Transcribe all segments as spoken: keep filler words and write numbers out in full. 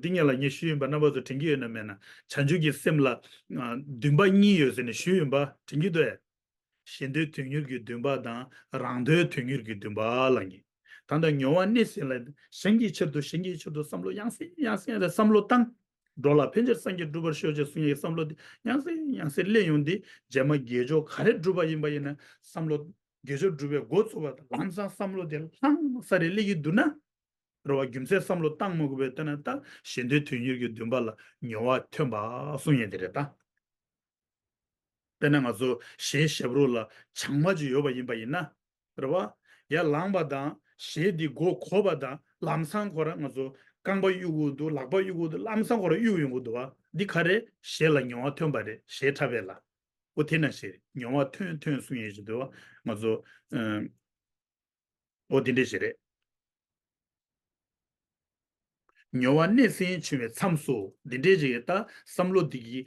འདི་ཉིད་ལ་ངས་ཞུས་ཡིན་པ་རྣམ་པ་ཚོ་དྲན་གྱི་ཡོད་ན་མེད་ན། བྱང་ཆུབ་ཀྱི་སེམས་ལ་ཨ་འདུན་པ་གཉིས་ཡོད་ཟེར་ནས་ཞུས་ཡིན་པ་དྲན་གྱི་འདུག་ཨེ། གཞན་དོན་དོན་གཉེར་གྱི་འདུན་པ་དང་རང་དོན་དོན་གཉེར་གྱི་འདུན་པ་ལ་ངེས། ད་ལྟ་མྱོང་བ་གནས་ཟིན་ལ་གཞན་གྱི་ཕྱིར་དུ་གཞན་གྱི་ཕྱིར་དུ་བསམ་བློ་ཡང་སེ་ཡང་སེ་ཡང་སེ་བསམ་བློ་བཏང་། འགྲོ་ལ་ཕན་ཕྱིར་སངས་རྒྱས་འགྲུབ་པར་ཤོག་ཅེས་གསུང་ཡའི་བསམ་བློ་དེ་ཡང་སེ་ཡང་སེ་སླེབས་ཡོང་དུས་རྗེས་མ་དགེ་སྦྱོར་ག་རེ་བསྒྲུབས་པ་ཡིན་པ་ཡིན་ན་བསམ་བློ་དགེ་སྦྱོར་བསྒྲུབས་པའི་འགོ་བཙུགས་པ་དང་ལམ་སང་བསམ་བློ་དེ་ལྷང་ས་རེ་སླེབས་ཀྱི་འདུག་ན། རེད་བ། རྒྱུ་མཚན་བསམ་བློ་བཏང་མ་དགོས་པའི་ལྟ་ན་ད་གཞན་དོན་དོན་གཉེར་གྱི་འདུན་པ་ལ་མྱོང་བ་ཐོན་པ་གསུང་ཡས་དེ་རེད་ད། དཔེར་ན་ང་ཚོ་གཞས་ཞབས་བྲོ་ལ་བྱང་མ་ཅིག་ཡོད་པ་ཡིན་པ་ཡིན་ན། རེད་བ། ཡར་ལངས་པ་དང་གཞས་འདི་མགོ་གོ་བ་དང་ལམ་སང་ཁོ་རང་ང་ཚོ་རྐང་པ་གཡུག་གི་འདུག་ལག་པ་གཡུག་གི་འདུག་ལམ་སང་ཁོ་རང་གཡུག་ཡོང་གི་འདུག་བ། འདི་ག་རེ་གཞས་ལ་མྱོང་བ་ཐོན་པ་རེད། གཞས་འཁྲབ་པའི་ལ། ཨོ་དེ་ན་གཞས་མྱོང་བ་ཐོན་ཐོན་གསུང་ཡས་ཅིག་འདུག་བ། ང་ཚོ་ཨ། ཨོ་དེ་འདྲས་ཞིག་རེད། མྱོང་བ་གནས་ཟིན་འཆིང་བའི་མཚམས་སུ་འདི་འདྲས་ཅིག་ད་བསམ་བློ་འདི་གི་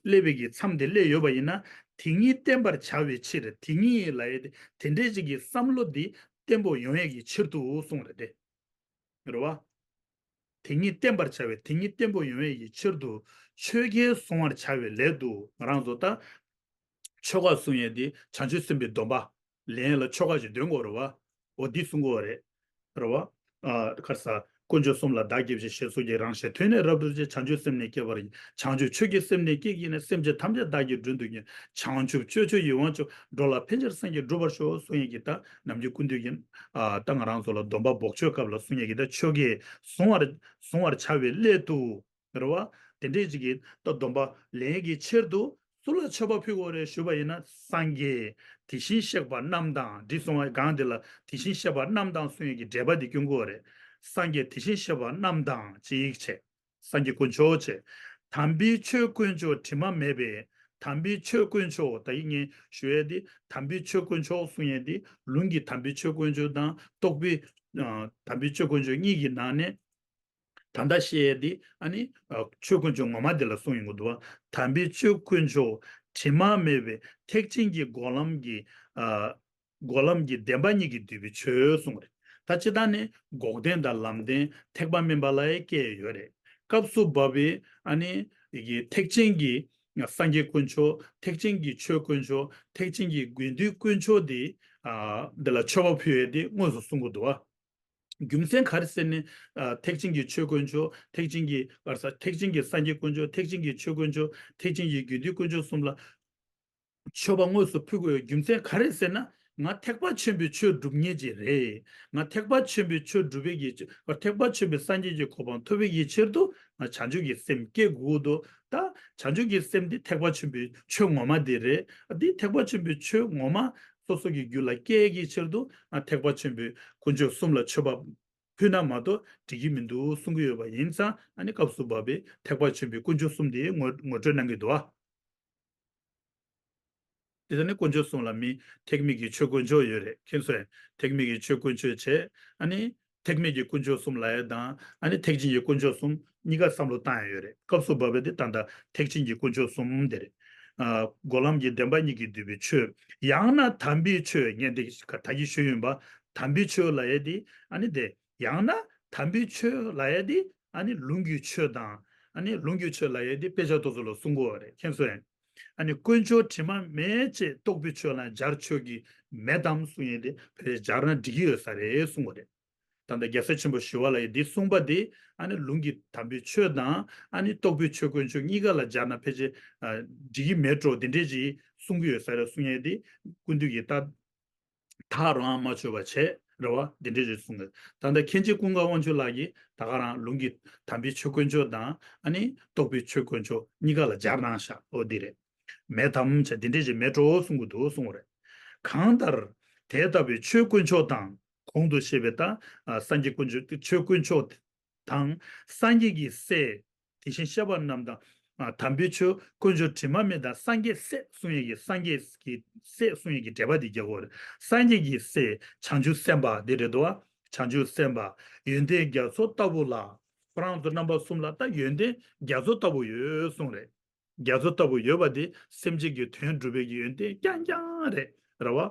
སླེབས་པའི་གི་མཚམས་དེ་སླེབས་ཡོད་པ་ཡིན་ན། དེ་ཉིད་བརྟན་པར་བྱ་བའི་ཕྱིར་དེ་ཉིད་ལ་ཡོད་དེ་དེ་འདྲས་ཅིག་གི་བསམ་བློ་འདི་བརྟན་པོ་ཡོང་ཡས་ཀྱི་ཕྱིར་དུ་གསུངས་རེད་དེ། རེད་བ། དེ་ཉིད་བརྟན་པར་བྱ་བའི་དེ་ཉིད་བརྟན་པོ་ཡོང་བའི་ཡི་ཕྱིར་དུ་ཆོས་རྒྱལ་གཟུང་བར་བྱ་བའི་སླད་དུ་ང་རང་ཚོ་ད། ཆོ་ག་གསུང་ཡས་དེ་བྱང་ཆུབ་སེམས་དཔའི་སྡོམ་པ་ལེན་ལ་ཆོ་ག་ཞིག་འདོན་དགོས་རེད་བ། འོ་འདི་གསུང་དགོས་རེད། རེད་བ། ཨ་ཁར་ས་དཀོན་མཆོག་གསུམ་ལ་བདག་བསྐྱབ་ཕྱིར་ཞེས་སོགས་ཀྱི་རང་ཞལ་ཐོས་ནས་རབ་བསྒྲུབ་ཕྱིར། བྱང་ཆུབ་སེམས་ནི་བསྐྱེད་པར་བགྱི། བྱང་ཆུབ་ཆོས་ཀྱི་སེམས་ནི་བསྐྱེད་བགྱིས་ནས། སེམས་ཅན་ཐམས་ཅད་བདག་གིས་མགྲོན་དུ་བསྐྱལ། བྱང་ཆུབ་སྤྱོད་མཆོག་ཡིད་དབང་འཕྲོག། འགྲོ་ལ་ཕན་ཕྱིར་སངས་རྒྱས་འགྲུབ་པར་ཤོག་གསུང་ཡས་ཀྱི་ད་ནམ་རྒྱུན་ཀུན་འདུས་ཀྱི་ཨ་ད་ང་རང་ཚོ་ལ་སྡོམ་པ་འབོགས་ཆོག་སྐབས་ལ་གསུང་ཡས་ཀྱི་ད་ཆོ་གས་གཟུང་བར་གཟུང་བར་བྱ་བའི་སླད་དུ། རེད་བ། དེ་འདྲས་ཅིག་གིས་ད་སྡོམ་པ་ལེན་གྱི་ཕྱིར་དུ་སུ་ལ་མཆོད་པ་ཕུལ་དགོས་རེད་ཞུས་པ་ཡིན་ན། སངས་རྒྱས་དེ་བཞིན་གཤེགས་པ་རྣམས་དང་། འདི་གསུང་བ་གང་དེ་ལ་དེ་བཞིན་གཤེགས་པ་རྣམས་དང་གསུང་ཡས་ཀྱི་འགྲེལ་པ་འདི་སྐྱོན་དགོས་རེད། སངས་རྒྱས་དེ་བཞིན་གཤེགས་པ་རྣམས་དང་ཅིག་བྱས། སངས་རྒྱས་དཀོན་མཆོག་བྱས། དམ་པའི་ཆོས་དཀོན་མཆོག་དྲི་མ་མེད་པའི། དམ་པའི་ཆོས་དཀོན་མཆོག་ད་ཡིན་ངེས་ཞུ་ཡས་འདི་དམ་པའི་ཆོས་དཀོན་མཆོག་གསུང་ཡས་འདི་ལུང་གི་དམ་པའི་ཆོས་དཀོན་མཆོག་དང་རྟོགས་པའི་ཨ་དམ་པའི་ཆོས་དཀོན་མཆོག་གཉིས་ཀྱི་ནང་ནས། ད་ལྟ་བཤད་ཡས་འདི་ཨ་ནི་ཨ་ཆོས་དཀོན་མཆོག་ངོ་མ་དེ་ལ་གསུང་ཡོང་གི་འདུག་བ། དམ་པའི་ཆོས་དཀོན་མཆོག་དྲི་མ་མེད་པའི་ཐེག་ཆེན་གྱི་འགོག་ལམ་གྱི་ཨ་འགོག་ལམ་གྱི་བདེན་པ་གཉིས་ཀྱིས་བསྡུས་པའི་ཆོས་གསུངས་རེད། ད་སྤྱིར་བཏང་ནི་འགོག་བདེན་དང་ལམ་བདེན་ཐེག་པ་དམན་པ་ལ་ཡང་སྐད་ཡོད་རེད། སྐབས་སུ་བབ་པའི་ཨ་ནི་ཡི་གེ་ཐེག་ཆེན་གྱི་སངས་རྒྱས་དཀོན་མཆོག་ཐེག་ཆེན་གྱི་ཆོས་དཀོན་མཆོག་ཐེག་ཆེན་གྱི་དགེ་འདུན་དཀོན་མཆོག་དེ་ཨ་འདི་ལ་མཆོད་པ་ཕུལ་ཡས་དེ་དངོས་སུ་གསུང་གི་འདུག་བ། རྒྱུ་མཚན་ག་རེ་ཟེར་ནས་ཨ་ཐེག་ཆེན་གྱི་ཆོས་དཀོན་མཆོག་ཐེག་ཆེན་གྱི་ག་རེ་ཟ་ཐེག་ཆེན་གྱི་སངས་རྒྱས་དཀོན་མཆོག་ཐེག་ཆེན་གྱི་ཆོས་དཀོན་མཆོག་ཐེག་ཆེན་གྱི་དགེ་འདུན་དཀོན་མཆོག་གསུམ་ལ་མཆོད་པ་དངོས་སུ་ཕུལ་དགོས་པའི་རྒྱུ་མཚན་ག་རེ་ཟེར་ན། ང་ཐེག་པ་ཆེན་པོའི་ཆོས་སྒྲུབ་མཁན་ཅིག་རེད། ང་ཐེག་པ་ཆེན་པོའི་ཆོས་སྒྲུབ་པའི་གི་ཆེད་ཐེག་པ་ཆེན་པོའི་སངས་རྒྱས་ཀྱི་གོ་འཕང་ཐོབ་པའི་གི་ཆེད་དུ་ང་བྱང་ཆུབ་ཀྱི་སེམས་བསྐྱེད་དགོས་འདུག་ད་བྱང་ཆུབ་ཀྱི་སེམས་འདི་ཐེག་པ་ཆེན་པོའི་ཆོས་ངོ་མ་འདི་རེད། འདི་ཐེག་པ་ཆེན་པོའི་ཆོས་ངོ་མ་སོ་སོ་གི་རྒྱུད་ལ་སྐྱེ་གི་ཕྱིར་དུ་ང་ཐེག་པ་ཆེན་པོའི་དཀོན་མཆོག་གསུམ་ལ་མཆོད་པ་ཕུལ་ན་མ་གཏོགས་འགྲིག་གི་མི་འདུག་གསུང་གི་ཡོད་པ་ཡིན་ཙང་། ཨ་ནི་སྐབས་སུ་བབ་པའི་ཐེག་པ་ཆེན་པོའི་དཀོན་མཆོག་གསུམ་དེ་ངོ་ངོ་སྤྲོད་གནང་གི་འདུག་ཨ། དེ་ལྟར་ནི་དཀོན་མཆོག་གསུམ་ལ་མི་ཐེག་དམན་གྱི་ཆོས་དཀོན་མཆོག་ཡོད་རེད། མཁྱེན་སོང་ངས། ཐེག་དམན་གྱི་ཆོས་དཀོན་མཆོག་བྱས། ཨ་ནི་ཐེག་དམན་གྱི་དཀོན་མཆོག་གསུམ་ལབ་ཡས་དང་ཨ་ནི་ཐེག་ཆེན་གྱི་དཀོན་མཆོག་གསུམ་གཉིས་ཀ་བསམ་བློ་བཏང་ཡ་ཡོད་རེད། སྐབས་སུ་བབ་པའི་དེ་ད་ལྟ་ཐེག་ཆེན་གྱི་དཀོན་མཆོག་གསུམ་དེ་རེད། ཨ་འགོག་ལམ་གྱི་བདེན་པ་གཉིས་ཀྱིས་བསྡུས་པའི་ཆོས། ཡང་ན་དམ་པའི་ཆོས་ངས་འདི་ད་གིན་ཞུས་ཡིན་པ། དམ་པའི་ཆོས་ལབ་ཡས་དེ་ཨ་ནི་དེ། ཡང་ན་དམ་པའི་ཆོས་ལབ་ཡས་དེ་ཨ་ནི་ལུང་གི་ཆོས་དང་། ཨ་ནི་ལུང་གི་ཆོས་ལབ་ཡས་དེ་དཔེ་ཆ་དེ་ཚོ་ལ་གསུང་གི་ཡོད་རེད། མཁྱེན་སོང་ངས། ཨ་ནི་དཀོན་མཆོག་དྲི་མ་མེད་ཅེས་རྟོགས་པའི་ཆོས་ལ་སྦྱར་ཆོག་གི་མེད་དམ་གསུང་ཡས་དེ་ཕལ་ཆེར་སྦྱར་ན་འགྲིག་གི་ཡོད་ས་རེད་གསུང་གི་ཡོད་རེད། ད་ལྟ་རྒྱལ་སྲས་ཆེན་པོ་ཞི་བ་ལྷ་ཡིས་འདི་གསུངས་པ་དེ་ཨ་ནི་ལུང་གི་དམ་པའི་ཆོས་དང་ཨ་ནི་རྟོགས་པའི་ཆོས་དཀོན་མཆོག་གཉིས་ཀ་ལ་སྦྱར་ན་ཕལ་ཆེར་ཨ་འགྲིག་གི་མེད་འགྲོ་དེ་འདྲས་ཅིག་གསུང་གི་ཡོད་ས་རེད་གསུང་ཡས་དེ་ཀུན་བཏུས་ཀྱི་ད། ཐག་རིང་མ་ཆོད་པ་བྱས་རེད་བ། འདི་འདྲའི་རེད་གསུངས་ཡོད། ད་ལྟ་མཁན་ཆེན་ཀུན་དགའ་དབང་ཕྱུག་ལགས་ཀྱིས་ད་ག་རང་ལུང་གི་དམ་པའི་ཆོས་དཀོན་མཆོག་དང་ཨ་ནི་རྟོགས་པའི་ཆོས་དཀོན་མཆོག་གཉིས་ཀ་ལ་སྦྱར་གནང་ཤག་འོ་འདི་རེད། མེད་དམ་བྱས་འདི་འདྲའི་རེད་མེད་འགྲོ་གསུང་གི་འདུག་གསུངས་པ་རེད། གང་ལྟར་དེ་ལྟ་བུའི་ཆོས་དཀོན་མཆོག་དང་གོང་དུ་བཤད་པའི་ད་ཨ་སངས་རྒྱས་དཀོན་མཆོག་ཆོས་དཀོན་མཆོག་དང་། སངས་རྒྱས་ཀྱི་སྲས་དེ་བཞིན་གཤེགས་པ་རྣམས་དང་། ཨ་དམ་པའི་ཆོས་དཀོན་མཆོག་དྲི་མ་མེད་དང་སངས་རྒྱས་སྲས་གསུང་ཡས་ཀྱི་སངས་རྒྱས་ཀྱི་སྲས་གསུང་ཡས་ཀྱི་འགྲེལ་པ་འདི་རྒྱག་དགོས་རེད། སངས་རྒྱས་ཀྱི་སྲས་བྱང་ཆུབ་སེམས་དཔའ་འདི་རེད་དོ། བྱང་ཆུབ་སེམས་དཔའ་ཡོན་ཏན་རྒྱ་མཚོ་ལྟ་བུ་ལ། ཁོ་རང་ཚོ་རྣམ་པ་གསུམ་ལ་ད་ཡོན་ཏན་རྒྱ་མཚོ་ལྟ་བུ་ཡོད་གསུངས་རེད། རྒྱ་མཚོ་ལྟ་བུ་ཡོད་པ་དེ་སེམས་ཅན་གྱི་དོན་སྒྲུབ་པའི་གི་ཡོན་ཏན་རྐྱང་རྐྱང་རེད། རེད་བ།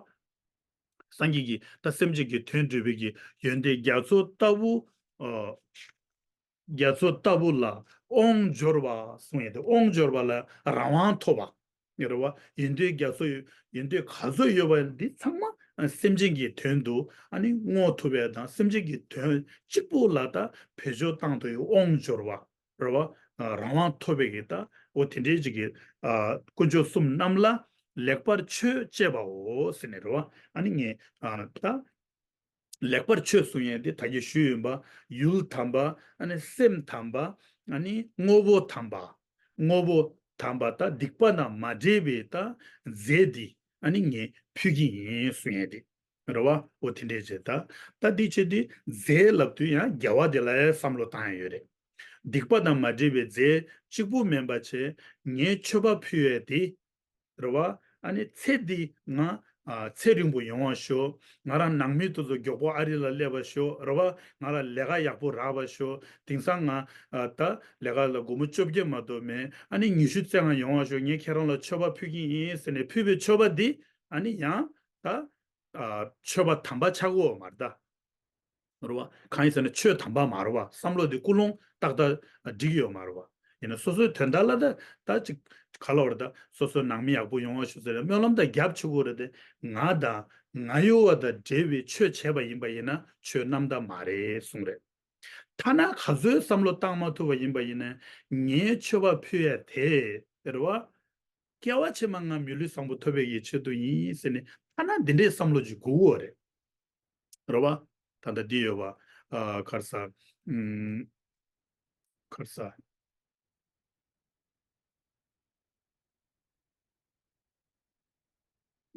སངས་རྒྱས་ཀྱི་ད་སེམས་ཅན་གྱི་དོན་སྒྲུབ་པའི་གི་ཡོན་ཏན་རྒྱ་མཚོ་ལྟ་བུ། ཨ། རྒྱ་མཚོ་ལྟ་བུ་ལ་དབང་འབྱོར་བ་གསུངས་ཡོད་དེ། དབང་འབྱོར་བ་ལ་རང་དབང་ཐོབ་པ། རེད་བ། ཡོན་ཏན་རྒྱ་མཚོ་ཡོད། ཡོན་ཏན་ག་ཚོད་ཡོད་པ་འདི་ཚང་མ་སེམས་ཅན་གྱི་དོན་དུ་ཨ་ནི་བསྔོ་ཐུབ་པའི་དང་སེམས་ཅན་གྱི་དོན་གཅིག་པུ་ལ་ད་བེད་སྤྱོད་བཏང་ཐུབ་ཡོད། དབང་འབྱོར་བ། རེད་བ། རང་དབང་ཐོབ་པའི་གི་ད་འོ་དེ་འདྲའི་ཅིག་གི་དཀོན་མཆོག་གསུམ་རྣམས་ལ་ལེགས་པར་མཆོད་ཅེས་པའོ་ཟེར་ནས། རེད་བ། ཨ་ནི་ངས་ད་ལེགས་པར་མཆོད་གསུང་ཡས་དེ་ད་གིན་ཞུས་ཡིན་པ། ཡུལ་དམ་པ། ཨ་ནི་སེམས་དམ་པ། ཨ་ནི་དངོས་པོ་དམ་པ། དངོས་པོ་དམ་པ་ད་སྡིག་པ་དང་མ་འདྲེས་པའི་ད་རྫས་འདི་ཨ་ནི་ངས་ཕུལ་གྱི་ཡིན་གསུང་ཡས་དེ། རེད་བ། འོ་དེ་འདྲས་བྱས། ད་ད་འདི་བྱས་དུས་རྫས་ལབ་དུས་ཡང་དགེ་བ་དེ་ལ་བསམ་བློ་བཏང་ཡ་ཡོད་རེད། སྡིག་པ་དང་མ་འདྲེས་པའི་རྫས་གཅིག་པུ་མིན་པ་བྱས། ངས་མཆོད་པ་ཕུལ་ཡས་དེ། རེད་བ། ཨ་ནི་ཚེ་འདི་ང་ཨ་ཚེ་རིང་པོ་ཡོང་བ་ཤོག་ང་རང་ནང་མི་དེ་ཚོ་མགྱོགས་པོ་ཨ་རི་ལ་སླེབས་པ་ཤོག་རེད་བ། ང་ལ་ལས་ཀ་ཡག་པོ་རག་པ་ཤོག་དེང་སང་ང་ཨ་ད་ལས་ཀ་ལ་སྒོར་མོ་བཅོ་བརྒྱད་མ་གཏོགས་མེད། ཨ་ནི་ཉི་ཤུ་རྩ་ལྔ་ཡོང་བ་ཤོག་ངས་ཁྱེད་རང་ལ་མཆོད་པ་ཕུལ་གྱི་ཡིན་ཟེར་ནས་ཕུལ་བའི་མཆོད་པ་འདི་ཨ་ནི་ཡང་ད་ཨ་མཆོད་པ་དམ་པ་ཆགས་ཀྱི་ཡོད་མ་རེད་ད། རེད་བ། གང་ཡིན་ཟེར་ན་ཆོས་དམ་པ་མ་རེད་བ། བསམ་བློ་དེ་ཀུན་སློང་ཏག་ཏག་འགྲིག་ཡོད་མ་རེད་བ། ཡིན་ན་སོ་སོའི་དོན་དག་ལ་ད་ད་ཅིག་ག་ལ་བར་ད་སོ་སོའི་ནང་མི་ཡག་པོ་ཡོང་བ་ཤོག་ཟེར་ནས་སྨོན་ལམ་ད་རྒྱབ་ཆོག་གི་རེད་དེ། ང་དང་ང་ཡོད་པ་དང་འབྲེལ་བའི་ཆོས་བྱས་པ་ཡིན་པ་ཡིན་ན་ཆོས་རྣམ་དག་མ་རེད་གསུངས་རེད། ཐ་ན་ག་ཚོད་བསམ་བློ་བཏང་མ་ཐུབ་པ་ཡིན་པ་ཡིན་ན་ངའི་མཆོད་པ་ཕུལ་ཡ་དེ་རེད་བ། སྐྱེ་བ་ཕྱི་མ་ང་མི་ལུས་བཟང་པོ་ཐོབ་པའི་གི་ཆེད་དུ་ཡིན་ཟེར་ནས་ཐ་ན་འདི་འདྲའི་བསམ་བློ་ཅིག་དགོས་ཀྱི་རེད། རེད་བ། ད་ལྟ་འདི་ཡོད་བ། ཨ་ག་རེ་ཟ། ཨུམ། ག་རེ་ཟ།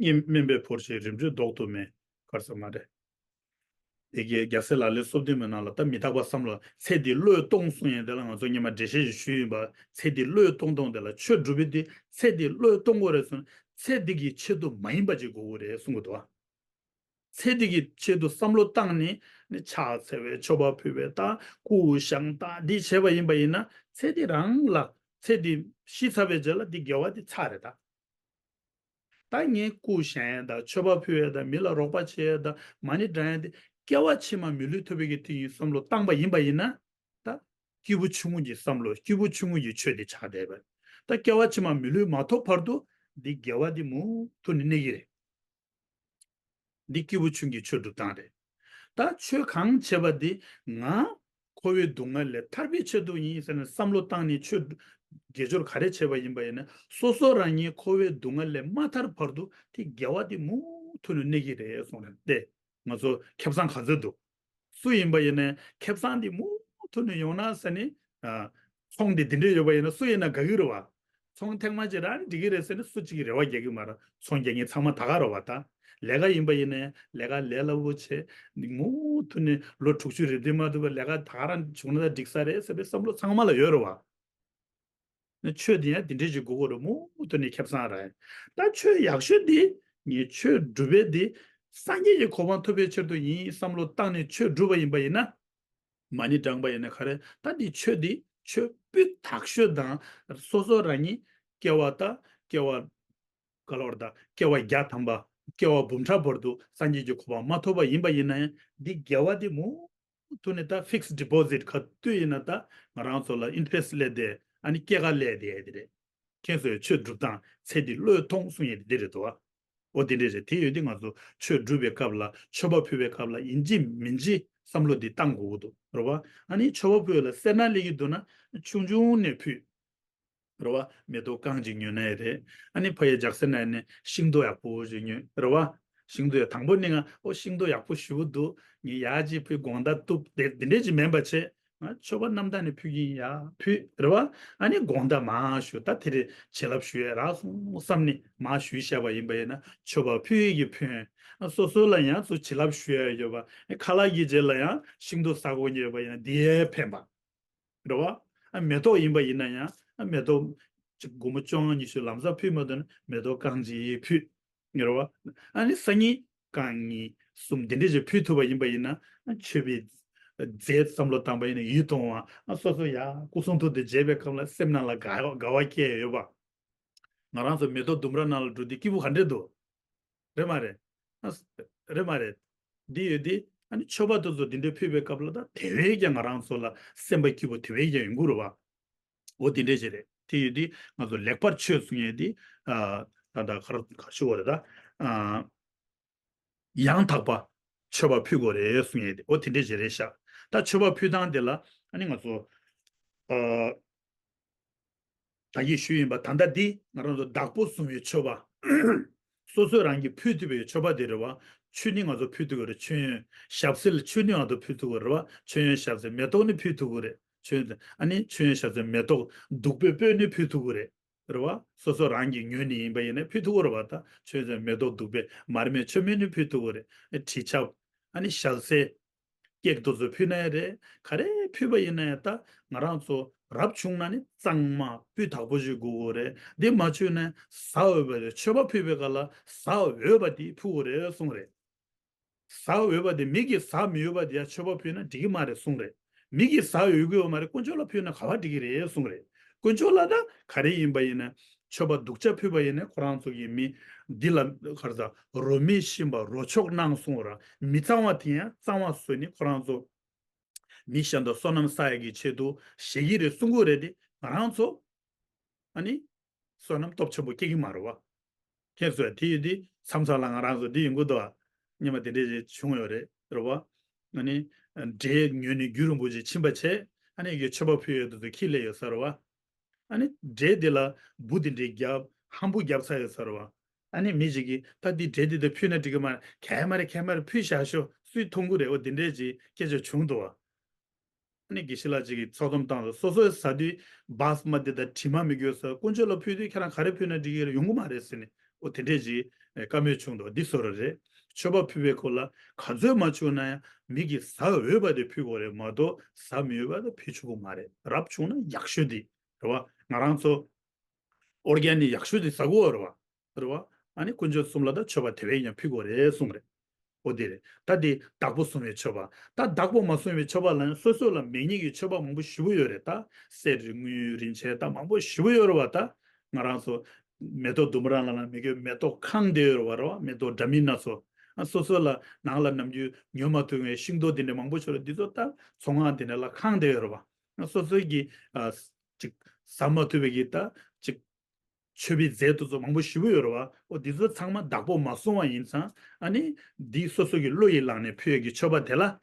སྙིང་དམན་པས་བོར་ཞིང་རིམ་གྲོས་ལྡོག་ཏུ་མེད། ག་རེ་ཟ་མ་རེད། དེ་གའི་རྒྱལ་སྲས་ལག་ལེན་སོ་བདུན་མའི་ནང་ལ་ད་མི་རྟག་པ་བསམ་བློ་ཚེ་འདི་བློས་གཏོང་གསུང་ཡས་དེ་ལ་ང་ཚོ་སྔོན་མ་འགྲེལ་བཤད་ཞིག་ཞུས་ཡིན་པ། ཚེ་འདི་བློས་གཏོང་གཏོང་དེ་ལ་ཆོས་སྒྲུབ་པའི་དེ་ཚེ་འདི་བློས་གཏོང་དགོས་རེད་གསུངས། ཚེ་འདི་གི་ཆེད་དུ་མ་ཡིན་པ་ཅིག་དགོས་ཀྱི་རེད་གསུང་གི་འདུག་བ། ཚེ་འདི་གི་ཆེད་དུ་བསམ་བློ་བཏང་ནས་ནི་ཕྱག་འཚལ་བའི་མཆོད་པ་ཕུལ་བའི་ད་སྐུ་བཞེངས་ད་འདི་བྱས་པ་ཡིན་པ་ཡིན་ན་ཚེ་འདི་རང་ལ་ཚེ་འདི་ཤི་ཚར་བའི་རྗེས་ལ་འདི་དགེ་བ་འདི་ཚར་རེད་ད། ད་ངས་སྐུ་བཞེངས་ཡས་ད་མཆོད་པ་ཕུལ་ཡས་ད་མི་ལ་རོགས་པ་བྱེད་ཡས་ད་མ་ཎི་བགྲང་ཡས་འདི་སྐྱེ་བ་ཕྱི་མ་མི་ལུས་ཐོབ་པའི་གི་དེ་ཡིན་བསམ་བློ་བཏང་པ་ཡིན་པ་ཡིན་ན་ད་སྐྱེས་བུ་ཆུང་ངུ་གི་བསམ་བློ་སྐྱེས་བུ་ཆུང་ངུ་གི་ཆོས་འདི་ཆགས་བསྡད་པ། ད་སྐྱེ་བ་ཕྱི་མ་མི་ལུས་མ་ཐོབ་བར་དུ་འདི་དགེ་བ་འདི་མུ་མཐུད་ནས་གནས་ཀྱི་རེད། འདི་སྐྱེས་བུ་ཆུང་གི་ཆོས་སྒྲུབ་སྟངས་རེད། ད་ཆོས་གང་བྱེད་པ་འདི་ང་འཁོར་བའི་སྡུག་བསྔལ་ལས་ཐར་པའི་ཆེད་དུ་ཡིན་ཟེར་ནས་བསམ་བློ་བཏང་ནས་ཆོས་དགེ་སྦྱོར་ག་རེ་བྱེད་པ་ཡིན་པ་ཡིན་ན་སོ་སོ་རང་ཉིད་འཁོར་བའི་སྡུག་བསྔལ་ལས་མ་ཐར་བར་དུ་དེ་དགེ་བ་དེ་མུ་མཐུད་ནས་གནས་ཀྱི་རེད་གསུངས་རེད་དེ། ང་ཚོ་ཁེ་བཟང་ག་ཚོད་འདུག་སུ་ཡིན་པ་ཡིན་ནའི་ཁེ་བཟང་དེ་མུ་མཐུད་ནས་ཡོང་ན་ཟེར་ནས། ཨ། ཚོང་དེ་འདི་འདྲས་ཡོད་པ་ཡིན་ན་སུ་ཡིན་ན་དགའ་གི་རེད་བ། ཚོང་ཐེངས་མ་གཅིག་རང་འགྲིག་གི་རེད་ཟེར་ནས་སུ་གཅིག་གིས་རེ་བ་རྒྱག་གི་མ་རེད། ཚོང་རྒྱག་མཁན་ཚང་མ་ད་ག་རེད་བ་ད། ལས་ཀ་ཡིན་པ་ཡིན་ནའི་ལས་ཀ་ལས་སླ་པོ་བྱས། མུ་མཐུད་ནས་ལོ་དྲུག་ཅུ་རེ་བདུན་མ་ཐུབ་པ་ལས་ཀ་ད་ག་རང་བྱུང་ན་ད་འགྲིག་ས་རེད་ཟེར་བའི་བསམ་བློ་ཚང་མ་ལ་ཡོད་རེད་བ། ནི་ཆོས་དེ་ཡང་དེ་འདྲས་ཅིག་དགོས་ཀྱི་རེད། མུ་མཐུད་ནས་ཁེ་བཟང་རེད། ད་ཆོས་ཡག་ཤོས་འདི་ངས་ཆོས་སྒྲུབ་པའི་འདི་སངས་རྒྱས་ཀྱི་གོ་འཕང་ཐོབ་པའི་ཕྱིར་དུ་ཡིན་བསམ་བློ་བཏང་ནས་ཆོས་སྒྲུབ་པ་ཡིན་པ་ཡིན་ན། མ་ཎི་བགྲངས་པ་ཡིན་ན་ག་རེ་ད་འདི་ཆོས་འདི་ཆོས་སྤུས་དག་ཤོས་དང་སོ་སོ་རང་ཉིད་སྐྱེ་བ་ད་སྐྱེ་བ་ག་ལ་བར་ད་སྐྱེ་བ་བརྒྱ་ཐམ་པ་སྐྱེ་བ་འབུམ་ཕྲག་བར་དུ་སངས་རྒྱས་ཀྱི་གོ་འཕང་མ་ཐོབ་པ་ཡིན་པ་ཡིན་ན་ཡང་འདི་དགེ་བ་འདི་མུ་མཐུད་ནས་ད་fixed deposit ག་དུས་ཡིན་ན་ད་ང་རང་ཚོ་ལ་interest སླེབས་ཏེ་ཨ་ནི་སྐྱེད་ཀ་སླེབས་ཏེ་ཡ་དེ་རེད། ཁྱེད་ཚོས་ཆོས་སྒྲུབ་སྟངས་ཚེ་འདི་བློས་ཐོངས་གསུང་ཡས་དེ་འདི་རེད་དོ། འོ་དེ་འདྲས་རེད། དེ་ཡོད་དུས་ང་ཚོ་ཆོས་སྒྲུབ་པའི་སྐབས་ལ་མཆོད་པ་ཕུལ་བའི་སྐབས་ལ་ཡིན་གཅིག་མིན་གཅིག་བསམ་བློ་འདི་བཏང་དགོས་ཀྱི་འདུག་རེད་བ། ཨ་ནི་མཆོད་པ་ཕུལ་ལ་སེར་སྣ་སླེབས་ཀྱི་འདུག་ན་ཆུང་ཆུང་ནས་ཕུལ། རེད་བ། མེ་ཏོག་རྐང་གཅིག་ཉོས་ན་ཡང་རེད། ཨ་ནི་ཕ་ཡུལ་རྒྱག་ས་ན་ཡང་ནི་ཤིང་ཏོག་ཡག་པོ་ཞིག་ཉོས་རེད་བ། ཤིང་ཏོག་ཡག་དང་པོ་ནི་ང་ཨོ་ཤིང་ཏོག་ཡག་པོ་ཞེ་པོ་འདུག་ངས་ཡར་ཅིག་ཕུལ་དགོང་དག་གཏུབ་དེ་དེ་འདྲས་ཅིག་མིན་པ་བྱས། ང་མཆོད་པ་རྣམ་དག་ནས་ཕུལ་གྱིན་ཡ་ཕུལ་རེད་བ། ཨ་ནི་དགོང་དག་མར་ཞུ་ད་དེ་རེད་བྱིན་རླབས་ཞུ་ཡས་རག་སོང་བསམ་ནས་མར་ཞུས་བཞག་པ་ཡིན་པ་ཡིན་ན་མཆོད་པ་ཕུལ་ཡས་ཀྱི་ཕན། ཨ་སོ་སོ་ལ་ཡང་ཚུར་བྱིན་རླབས་ཞུ་ཡས་ཡོད་པ། ཨ་ཁ་ལག་གི་རྗེས་ལ་ཡང་ཤིང་ཏོག་ཟ་དགོས་ཉེས་པ་ཡིན་ན་དེ་ཡས་ཕན་པ། རེད་བ། ཨ་མེ་ཏོག་ཡིན་པ་ཡིན་ན་ཡང་ཨ་མེ་ཏོག་ཅིག་སྒོར་མོ་བཅོ་ལྔ་ཉི་ཤུ་ལམ་སང་ཕུལ་མ་ཐུབ་ན་མེ་ཏོག་རྐང་གཅིག་ཕུལ། རེད་བ། ཨ་ནི་སང་ཉིན་རྐང་གཉིས་གསུམ་དེ་འདྲས་ཅིག་ཕུལ་ཐུབ་པ་ཡིན་པ་ཡིན་ན་ཨ་མཆོད་པའི་རྫས་བསམ་བློ་བཏང་པ་ཡིན་ན་ཡིད་དུ་འོང་བ། ཨ་སོ་སོ་ཡ་སྐུ་གསུང་ཐུགས་དེ་མཇལ་བའི་སྐབས་ལ་སེམས་ནང་ལ་དགའ་དགའ་བ་སྐྱེ་ཡོད་པ། ང་རང་ཚོ་མེ་ཏོག་ལྡུམ་ར་ནང་ལ་འགྲོ་དུས་སྐྱིད་པོ་ག་འདྲས་འདུག་རེད་མ་རེད། ཨ། རེད་མ་རེད། འདི་ཡོད་དེ། ཨ་ནི་མཆོད་པ་དེ་ཚོ་དེ་འདྲའི་ཕུལ་བའི་སྐབས་ལ་ད་དེ་བས་ཀྱང་ང་རང་ཚོ་ལ་སེམས་པ་སྐྱིད་པོ་དེ་བས་ཀྱང་ཡོང་གི་རེད་བ། འོ་དེ་འདྲས་ཅིག་རེད། དེ་ཡོད་དུས་ང་ཚོ་ལེགས་པར་མཆོད་གསུང་ཡས་དེ། ཨ། ད་ད་ག་རེ་ག་རེ་ཞུ་དགོས་རེད་ད། ཨ། ཡང་དག་པ་མཆོད་པ་ཕུལ་དགོས་རེད་གསུང་ཡས་དེ། འོ་དེ་འདྲས་ཅིག་རེད་ཤག་ད་མཆོད་པ་ཕུལ་སྟངས་དེ་ལ་ཨ་ནི་ང་ཚོ། ཨ། ད་གིན་ཞུས་ཡིན་པ། ད་ལྟ་འདི་ང་རང་ཚོ་བདག་པོ་བཟུང་བའི་མཆོད་པ། སོ་སོས་རང་གིས་ཕུལ་ཐུབ་པའི་མཆོད་པ་དེ་རེད་བ། མཆོད་ནི་ང་ཚོ་ཕུལ་ཐུབ་ཀྱི་རེད། མཆོད་ཡོན་ཞབས་བསིལ་མཆོད་ནི་ང་ཚོ་ཕུལ་ཐུབ་ཀྱི་རེད་བ། མཆོད་ཡོན་ཞབས་བསིལ་མེ་ཏོག་ནི་ཕུལ་ཐུབ་ཀྱི་རེད། མཆོད་ཡོན། ཨ་ནི་མཆོད་ཡོན་ཞབས་བསིལ་མེ་ཏོག་བདུག་སྤོས་སྤོས་ནི་ཕུལ་ཐུབ་ཀྱི་རེད། རེད་བ། སོ་སོ་རང་གིས་ཉོས་ནི་ཡིན་པ་ཡིན་ན་ཕུལ་ཐུབ་ཀྱི་རེད་བ། ད་མཆོད་ཡོན་མེ་ཏོག་བདུག་སྤོས་མར་མེ་མཆོད་མེ་ནི་ཕུལ་ཐུབ་ཀྱི་རེད། དྲི་ཆབ། ཨ་ནི་ཞལ་ཟས། ཀེག་དེ་ཚོ་ཕུལ་ན་ཡང་རེད། ག་རེ་ཕུལ་བ་ཡིན་ན་ཡང་ད་ང་རང་ཚོ་རབ་བྱུང་ན་ནི་གཙང་མ་སྤུས་དག་པོ་ཞིག་དགོས་ཀྱི་རེད། འདི་མ་བྱུང་ན་ཟ་འོས་པ་རེད། མཆོད་པ་ཕུལ་བའི་སྐབས་ལ་ཟ་འོས་པ་དེ་ཕུལ་དགོས་རེད་གསུངས་རེད། ཟ་འོས་པ་དེ། མི་གིས་ཟ་མི་འོས་པ་དེ་ཡང་མཆོད་པ་ཕུལ་ན་འགྲིག་གི་མ་རེད་གསུངས་རེད། མི་གིས་ཟ་འོས་ཀྱི་ཡོད་མ་རེད། དཀོན་མཆོག་ལ་ཕུལ་ན་ག་པར་འགྲིག་གི་རེད་གསུངས་རེད། དཀོན་མཆོག་ལ་ད་ག་རེ་ཡིན་པ་ཡིན་ན། མཆོད་པ་སྡུག་ཅག་ཕུལ་བ་ཡིན་ན་ཁོ་རང་ཚོ་གི་མི་འདི་ལ་ག་རེ་ཟ། རོ་མི་ཤིན་པ་རོ་མཆོག་གནང་གསུངས་ར། མི་གཙང་བ་དེ་ཡང་གཙང་བ་བཟོས་ནས་ཁོ་རང་ཚོ་མི་གཞན་དང་བསོད་ནམས་བསགས་ཡག་གི་ཆེད་དུ་བཞེས་ཀྱི་རེད་གསུང་གི་རེད་དེ། ང་རང་ཚོ་ཨ་ནི་བསོད་ནམས་སྟོབས་ཆེན་པོ་སྐྱེ་གི་མ་རེད་བ། ཁྱེད་ཚོས་དེ་ཡོད་དེ་མཚམས་མཚམས་ལ་ང་རང་ཚོ་འདི་ཡོང་གི་འདུག་བ། སྙེ་མ་དེ་འདྲས་ཅིག་བྱུང་ཡོད་རེད། རེད་བ། ཨ་ནི་འབྲས་ཉོས་ནས་རྒྱུ་རིན་པོ་ཆེ་ཕྱིན་པ་བྱས། ཨ་ནི་ཡོད་མཆོད་པ་ཕུལ་ཡོད་དུ་དུ་ཁྱི་ལས་ཡོད་ས་རེད་བ། ཨ་ནི་འབྲས་དེ་ལ་འབུ་དེ་འདྲས་བརྒྱབ། ཧམ་འབུ་བརྒྱབ་ཚར་ཡོད་ས་རེད་བ། ཨ་ནི་མི་ཞིག་གིས་ད་འདི་འབྲས་འདི་ད་ཕུལ་ན་འགྲིག་གི་མ་རེད། གལ་མ་རེད། གལ་མ་རེད། ཕུལ་བཞག་ཤོག་སུས་མཐོང་གི་རེད། འོ་དེ་འདྲས་ཅིག་སྐད་ཆ་བྱུང་འདུག་བ། ཨ་ནི་དགེ་བཤེས་ལགས་ཅིག་གིས་ཚོགས་གཏམ་བཏང་དུས་སོ་སོའི་ཟ་དུས་བཱས་མ་འདི་དང་དྲི་མ་མི་དགོས་ས། དཀོན་མཆོག་ལ་ཕུལ་དུས་ཁྱེད་རང་ག་རེ་ཕུལ་ན་འགྲིག་གི་རེད། ཡོང་གི་མ་རེད་ཟེར་ནས། འོ་དེ་འདྲས་ཅིག་བཀའ་མོལ་བྱུང་འདུག་འདི་བཟོ་འདྲ་རེད། མཆོད་པ་ཕུལ་བའི་སྐོར་ལ་ག་ཚོད་མ་བྱུང་ན་ཡང་མི་གིས་ཟ་འོས་པ་དེ་ཕུལ་དགོས་རེད་མ་གཏོགས་ཟ་མི་འོས་པ་དེ་ཕུལ་ཆོག་གི་མ་རེད། རབ་བྱུང་ན་ཡག་ཤོས་དེ་རེད་བ། ང་རང་ཚོ་ཨོར་གྷན་ནིག་ཡག་ཤོས་དེ་ཟ་དགོས་རེད་བ། རེད་བ། ཨ་ནི་དཀོན་མཆོག་གསུམ་ལ་ད་མཆོད་པ་དེ་བས་ཀྱང་ཕུལ་དགོས་རེད་གསུངས་རེད། འོ་དེ་རེད། ད་དེ་བདག་པོ་བཟུང་བའི་མཆོད་པ། ད་བདག་པོ་མ་བཟུང་བའི་མཆོད་པ་ལ་ཡང་སོ་སོ་ལ་མེད་མཁན་གྱི་མཆོད་པ་མང་པོ་ཞེ་པོ་ཡོད་རེད། ད་གསེར་དངུལ་རིན་ཆེན་ད་མང་པོ་ཞེ་པོ་ཡོད་རེད་བ། ད་ང་རང་ཚོ་མེ་ཏོག་ལྡུམ་ར་ལ་ལ་མི་དགོས། མེ་ཏོག་ཁང་དེ་ཡོད་རེད་བ། རེད་བ། མེ་ཏོག་འདྲ་མིན་སྣ་ཚོགས། ཨ་སོ་སོ་ལ་ནང་ལ་ནམ་རྒྱུན་ཉོ་མ་ཐུབ་པའི་ཤིང་ཏོག་དེ་འདྲ་མང་པོ་ཞིག་ཡོད་རེད། འདི་ཚོ་ད་ཚོང་ཁང་དེ་འདྲ་ལ་ཁང་དེ་ཡོད་རེད་བ། ཨ་སོ་སོའི་གི་ཨ་ཅིག་ཟ་མ་ཐུབ་པའི་གི་ད་ཅིག་མཆོད་པའི་རྫས་དེ་ཚོ་མང་པོ་ཞེ་པོ་ཡོད་རེད་བ། འོ་འདི་ཚོ་ཚང་མ་བདག་པོ་མ་བཟུང་བ་ཡིན་ཙང་། ཨ་ནི་འདི་སོ་སོ་གི་བློ་ཡིས་བླངས་ནས་ཕུལ་ཡས་ཀྱི་མཆོད་པ་དེ་ལ།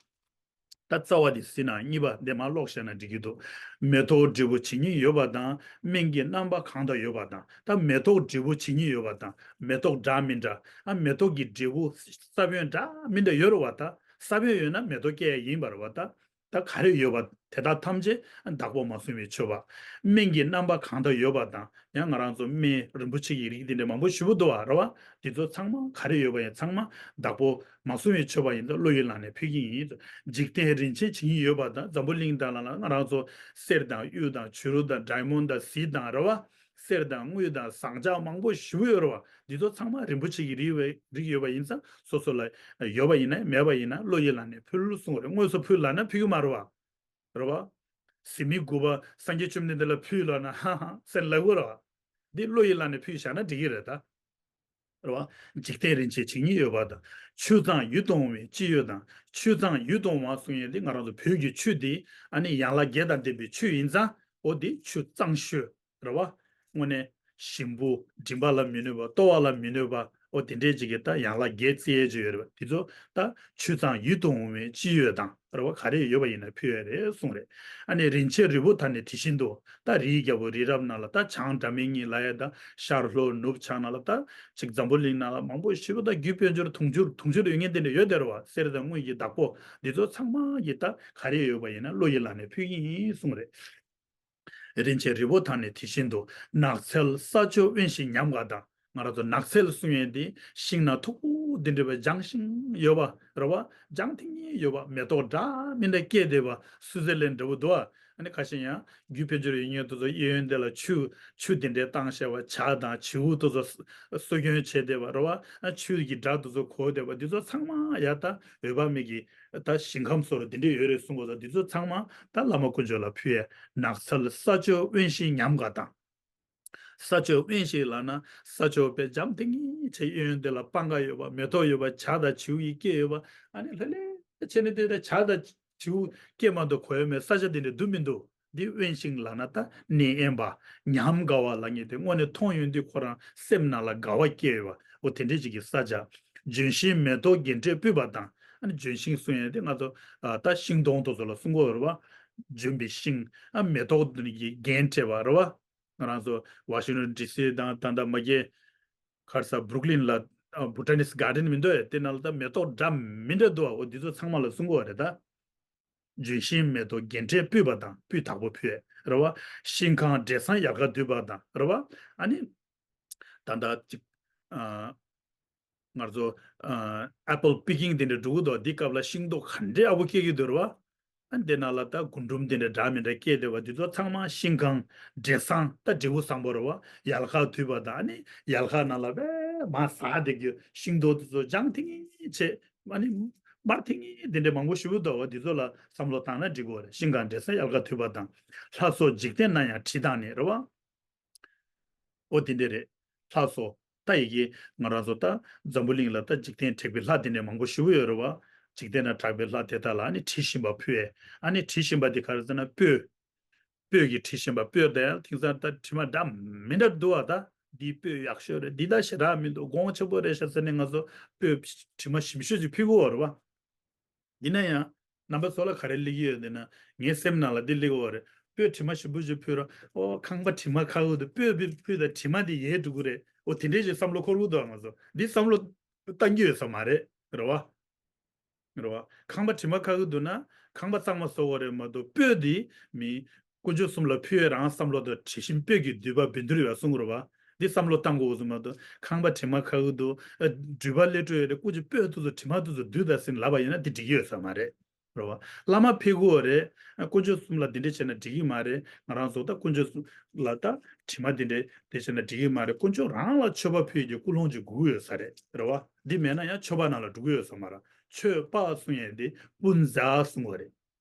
ད་རྩ་བ་དེ་ཟིན་ན་གཉིས་པ་འདི་མར་ཀློག་བཤད་ན་འགྲིག་གི་འདུག་མེ་ཏོག་འབྲས་བུ་ཇི་སྙེད་ཡོད་པ་དང་། སྨན་གྱི་རྣམ་པ་གང་དག་ཡོད་པ་དང་། ད་མེ་ཏོག་འབྲས་བུ་ཇི་སྙེད་ཡོད་པ་དང་། མེ་ཏོག་འདྲ་མི་འདྲ། ཨ་མེ་ཏོག་གི་འབྲས་བུ་ས་བོན་འདྲ་མི་འདྲ་ཡོད་རེད་བ། ད་ས་བོན་ཡོད་ན་མེ་ཏོག་སྐྱེ་ཡ་ཡིན་པ་རེད་བ། ད། ད་ག་རེ་ཡོད་པ་དེ་དག་ཐམས་ཅད་བདག་པོ་མ་བཟུང་བའི་མཆོད་པ། སྨན་གྱི་རྣམ་པ་གང་དག་ཡོད་པ་དང་། ཡང་ང་རང་ཚོ་སྨན་རིན་པོ་ཆེ་གི་རིགས་འདི་འདྲ་མང་པོ་ཞེ་པོ་འདུག་བ། རེད་བ། འདི་ཚོ་ཚང་མ་ག་རེ་ཡོད་པ་ཡིན་ཚང་མ་བདག་པོ་མ་བཟུང་བའི་མཆོད་པ་ཡིན་ད་བློ་ཡིས་བླངས་ནས་ཕུལ་གྱི་ཡིན། འཇིག་རྟེན་རིན་ཆེན་ཇི་སྙེད་ཡོད་པ་དང་། འཛམ་བུ་གླིང་དག་ལ་ལ་ང་རང་ཚོ་གསེར་དང་གཡུ་དང་བྱུ་རུ་དང་ཌའི་མོན་དང་གཟི་དང་། རེད་བ། གསེར་དང་དངུལ་དང་ཟངས་ལྕགས་མང་པོ་ཞེ་པོ་ཡོད་རེད་བ། འདི་ཚོ་ཚང་མ་རིན་པོ་ཆེ་གི་རིགས་བའི་རིགས་ཡོད་པ་ཡིན་ཙང་། སོ་སོ་ལ་ཡོད་པ་ཡིན་ན་མེད་པ་ཡིན་ན་བློ་ཡིས་བླངས་ནས་ཕུལ་གསུངས་རེད། དངོས་སུ་ཕུལ་ལབ་ན་ཕུལ་གི་མ་རེད་བ། རེད་བ། གཟི་མིག་དགུ་པ་སངས་རྒྱས་བཅོམ་ལྡན་འདས་ལ་ཕུལ་ལབ་ན་ཧ་ཧ་ཟེར་ལབ་དགོས་རེད་བ། འདི་བློ་ཡིས་བླངས་ནས་ཕུལ་བཞག་ན་འགྲིག་གི་རེད་ད། རེད་བ། འཇིག་རྟེན་རིན་ཆེན་ཇི་སྙེད་ཡོད་པ་དང་། ཆུ་གཙང་ཡུལ་དུ་འོང་བའི་ཅི་ཡོད་དང་། ཆུ་གཙང་ཡུལ་དུ་འོང་བ་གསུང་ཡས་འདི་ང་རང་ཚོ་བོད་ཀྱི་ཆུ་འདི་ཨ་ནི་ཡན་ལག་བརྒྱད་དང་ལྡན་པའི་ཆུ་ཡིན་ཙང་། འོ་འདི་ཆུ་གཙང་ཤོས། རེད་བ། དངོས་གནས་ཞིམ་པོ་མགྲིན་པ་ལ་མི་གནོད་པ། ལྟོ་བ་ལ་མི་གནོད་པ། འོ་དེ་འདྲས་ཅིག་གི་ད་ཡན་ལག་བརྒྱད་རྩི་ཡས་ཅིག་ཡོད་རེད་བ། དེ་ཚོ་ད་ཆུ་གཙང་ཡུལ་དུ་འོང་བའི་ཅི་ཡོད་དང་། རེད་བ། ག་རེ་ཡོད་པ་ཡིན་ན་ཕུལ་ཡས་རེད་གསུངས་རེད། ཨ་ནི་རིན་ཆེན་རི་བོ་དག་ནི་དེ་བཞིན་དུ། ད་རིའི་རྒྱལ་པོ་རི་རབ་ནང་ལ་ད་བྱང་སྒྲ་མི་སྙན་ལབ་ཡས་ད་ཤར་ལྷོ་ནུབ་བྱང་ནང་ལ་ད་ཅིག་འཛམ་བུ་གླིང་ནང་ལ་མང་པོ་ཞེ་པོ་ད་རྒྱུ་དཔལ་འབྱོར་དུང་ཕྱུར་དུང་ཕྱུར་ཡོད་མཁན་དེ་འདྲ་ཡོད་དེ་རེད་བ། གསེར་དང་དངུལ་གྱི་བདག་པོ་འདི་ཚོ་ཚང་མ་གི་ད་ག་རེ་ཡོད་པ་ཡིན་ན་བློ་ཡིས་བླངས་ནས་ཕུལ་གྱི་ཡིན་གསུངས་རེད། རིན་ཆེན་རི་བོ་དག་ནི་དེ་བཞིན་དུ། ནགས་ཚལ་ས་ཕྱོགས་དབེན་ཞིང་ཉམས་དགའ་དང་། ང་རང་ཚོ་ནགས་ཚལ་གསུང་ཡས་འདི་ཤིང་ནགས་མཐུག་པོ་འདི་འདྲ་བའི་ལྗང་ཤིང་ཡོད་པ་རེད་བ། ལྗང་ཐིང་ངེ་ཡོད་པ། མེ་ཏོག་འདྲ་མི་འདྲ་སྐྱེས་བསྡད་པ། སུའི་ཛར་ལན་འདྲ་བོ་འདུག་ཨ། ཨ་ནི་ཁ་ཤས་ཡང་རྒྱུ་དཔལ་འབྱོར་ཡོད་མཁན་དེ་ཚོ་གཡས་གཡོན་དེ་ལ་ཆུ་ཆུ་འདི་འདྲའི་བཏང་བཞག་པ། ཇ་དང་བྱིའུ་དེ་ཚོ་གསོ་སྐྱོང་བྱས་བསྡད་པ་རེད་བ། ཨ་ཆུ་གི་སྒྲ་དེ་ཚོ་གོ་བསྡད་པ། འདི་ཚོ་ཚང་མ་ཡ་ད་འོད་དཔག་མེད་ཀྱི་ད་ཞིང་ཁམས་སོགས་ལ་འདི་འདྲས་ཡོད་རེད་གསུང་གོ་ས། འདི་ཚོ་ཚང་མ་ད་བླ་མ་དཀོན་མཆོག་ལ་ཕུལ་ཡས། ནགས་ཚལ་ས་ཕྱོགས་དབེན་ཞིང་ཉམས་དགའ་དང་། ས་ཕྱོགས་དབེན་ཞིང་ལབ་ན་ས་ཕྱོགས་དཔེ་ལྗང་ཐིང་ངེ་བྱས། གཡས་གཡོན་དེ་ལ་སྤང་ཁ་ཡོད་པ། མེ་ཏོག་ཡོད་པ། ཇ་དང་བྱིའུ་ཡིས་སྐྱེས་ཡོད་པ། ཨ་ནི་ལྷོད་ལྷོད་ བྱས་ནས་དེ་ད་བྱ་དང་བྱིའུ་སྐྱེས་མ་གཏོགས་གོ་ཡ་མེད་ས་ཆ་དེ་འདྲ་འདུག་མི་འདུག་འདི་དབེན་ཞིང་ལབ་ན་ད་གནས་དབེན་པ། ཉམས་དགའ་བ་ལབ་མཁན་དེ་དངོས་གནས་མཐོང་ཡོང་དུས་ཁོ་རང་སེམས་ནང་ལ་དགའ་བ་སྐྱེ་ཡོད་པ། འོ་དེ་འདྲས་ཅིག་གི་ས་ཆ། ལྗོན་ཤིང་མེ་ཏོག་རྒྱན་སྤྲས་སྤུད་པ་དང་། ཨ་ནི་ལྗོན་ཤིང་གསུང་ཡས་དེ་ང་ཚོ་ཨ་ད་ཤིང་སྡོང་དེ་ཚོ་ལ་གསུང་གི་ཡོད་རེད་བ། ལྗོན་པའི་ཤིང་། ཨ་མེ་ཏོག་དེ་གི་རྒྱན་སྤྲས་པ་རེད་བ། ང་རང་ཚོ་ཝ་ཤིང་ཊོན་ཌི་སི་དང་ད་ལྟ་མ་གི་ག་རེ་ཟེར་བྷུ་རུག་ལིན་ལ་ཨ་Botanic Garden མི་འདུག་ཨེ། དེ་ནང་ལ་ད་མེ་ཏོག་འདྲ་མི་འདྲ་འདུག་ཨ། འོ་འདི་ཚོ་ཚང་མ་ལ་གསུང་གི་ཡོད་རེད་ད། ལྗོན་ཤིང་མེ་ཏོག་རྒྱན་སྤྲས་སྤུད་པ་དང་། སྤུས་དག་པོ་ཕུལ་རེད་བ། ཤིང་ཁང་འབྲས་བཟང་ཡལ་ག་དུད་པ་དང་རེད་བ། ཨ་ནི་ད་ལྟ་ཅིག་ཨ་ང་ཚོ་ཨ་apple picking དེ་འདྲ་འགྲོ་གི་འདུག་འདི་སྐབས་ལ་ཤིང་ཏོག་ག་འདྲའི་ཨ་བོ་སྐྱེ་གི་འདུག་རེད་བ། ཨ་འདི་ནང་ལ་ད་རྒུན་འབྲུམ་དེ་འདྲ་འདྲ་མི་འདྲ་སྐྱེས་བསྡད་པ་འདི་ཚོ་ཚང་མ་ཤིང་ཁང་འབྲས་བཟང་། ད་འབྲས་བུ་བཟང་པོ་རེད་བ། ཡལ་ག་དུད་པ་དང་། ཨ་ནི་ཡལ་ག་ནང་ལ་བས་མར་ཟག་བསྡད་རྒྱུ་ཤིང་ཏོག་དེ་ཚོ་ལྗང་ཐིང་ངེ་བྱས། ཨ་ནི་དམར་ཐིང་ངེ་དེ་འདྲ་མང་པོ་ཞེ་པོ་འདུག་བ། འདི་ཚོ་ལ་བསམ་བློ་བཏང་ན་འགྲིག་གི་རེད། ཤིང་ཁང་འབྲས་བཟང་ཡལ་ག་དུད་པ་དང་། ལྷ་སོགས་འཇིག་རྟེན་ན་ཡང་དྲི་དང་ནི་རེད་བ། འོ་དེ་འདྲ་རེད། ལྷ་སོགས་ད་ཡི་གེ་ང་རང་ཚོ་ད་འཛམ་བུ་གླིང་ལ་ད་འཇིག་རྟེན་དྲེགས་པའི་ལྷ་དེ་འདྲ་མང་པོ་ཞེ་པོ་ཡོད་རེད་བ། འཇིག་རྟེན་ན་གྲགས་པའི་ལྷ་དེ་དག་ལ་ཨ་ནི་དྲི་ཞིམ་པ་ཕུལ་བས། ཨ་ནི་དྲི་ཞིམ་པ་དེ་ག་རེ་ཟེར་ན་སྤོས། སྤོས་ཀྱི་དྲི་ཞིམ་པ། སྤོས་དེ་ཡང་དེང་སང་ད་དྲི་མ་འདྲ་མི་འདྲ་འདུག་བ། ད་འདིའི་སྤོས་ཡག་ཤོས་རེད། འདི་ད་ཞེ་དྲག་མི་འདུག་གོང་ཆེན་པོ་རེད་ཤག་ཟེར་ནས་ང་ཚོ་སྤོས་དྲི་མ་ཞིམ་ཤོས་ཅིག་ཕུལ་གི་ཡོད་རེད་བ། འདི་ན་ཡང་རྣམ་པ་ཚོ་ལ་ག་རེ་སླེབས་ཀྱི་ཡོད་ཟེར་ན། ངའི་སེམས་ནང་ལ་འདི་སླེབས་ཀྱི་ཡོད་རེད། སྤོས་དྲི་མ་ཞིམ་པོ་ཞིག་ཕུལ་ར། ཨོ་ཁང་པ་དྲི་མ་ཁ་གི་འདུག་སྤོས་ཕུལ་ཕུལ་ད་དྲི་མ་འདི་ཡལ་འགྲོ་གི་རེད། ཨོ་དེ་འདྲས་ཞིག་བསམ་བློ་འཁོར་གི་འདུག་ང་ཚོ་འདི་བསམ་བློ་བཏང་གི་ཡོད་ས་མ་རེད། རེད་བ། རེད་བ། ཁང་པ་དྲི་མ་ཁ་གི་འདུག་ན་ཁང་པ་གཙང་མ་བཟོ་དགོས་རེད་མ་གཏོགས། སྤོས་འདི་མི་དཀོན་མཆོག་གསུམ་ལ་ཕུལ་བའི་རང་བསམ་བློ་དང་། དྲི་ཞིམ་སྤོས་ཀྱི་མདུད་པ་བཻ་ཌཱུརྱ་གསུང་གི་རེད་བ། འདི་བསམ་བློ་བཏང་དགོས་གསུངས་མ་གཏོགས། ཁང་པ་དྲི་མ་ཁ་གི་འདུག་ཨ་འགྲུལ་པ་སླེབས་འགྲོ་ཡོད་རེད། སྐུ་མཁྱེན་སྤོས་དེ་ཚོ་དྲི་མ་དེ་ཚོ་བསྡུས་ད་ཟིན་ལབ་པ་ཡིན་ན་དེ་འགྲིག་གི་ཡོད་ས་མ་རེད། རེད་བ། བླ་མ་ཕེབས་དགོས་རེད། ཨ་དཀོན་མཆོག་གསུམ་ལ་འདི་འདྲས་བྱས་ན་འགྲིག་གི་མ་རེད། ང་རང་ཚོ་ད་དཀོན་མཆོག་གསུམ་ལ་ད་དྲི་མ་འདི་འདྲས་དེ་བྱས་ན་འགྲིག་གི་མ་རེད། དཀོན་མཆོག་རང་ལ་མཆོད་པ་ཕུལ་རྒྱུ་ཀུན་སློང་ཅིག་དགོས་ཀྱི་ཡོད་ས་རེད། རེད་བ། འདི་མེད་ན་ཡང་མཆོད་པ་ནང་ལ་འགྲོ་གི་ཡོད་ས་མ་རེད། མཆོད་པ་གསུང་ཡས་འདི་པུན་ཛ་གསུང་བ་རེད།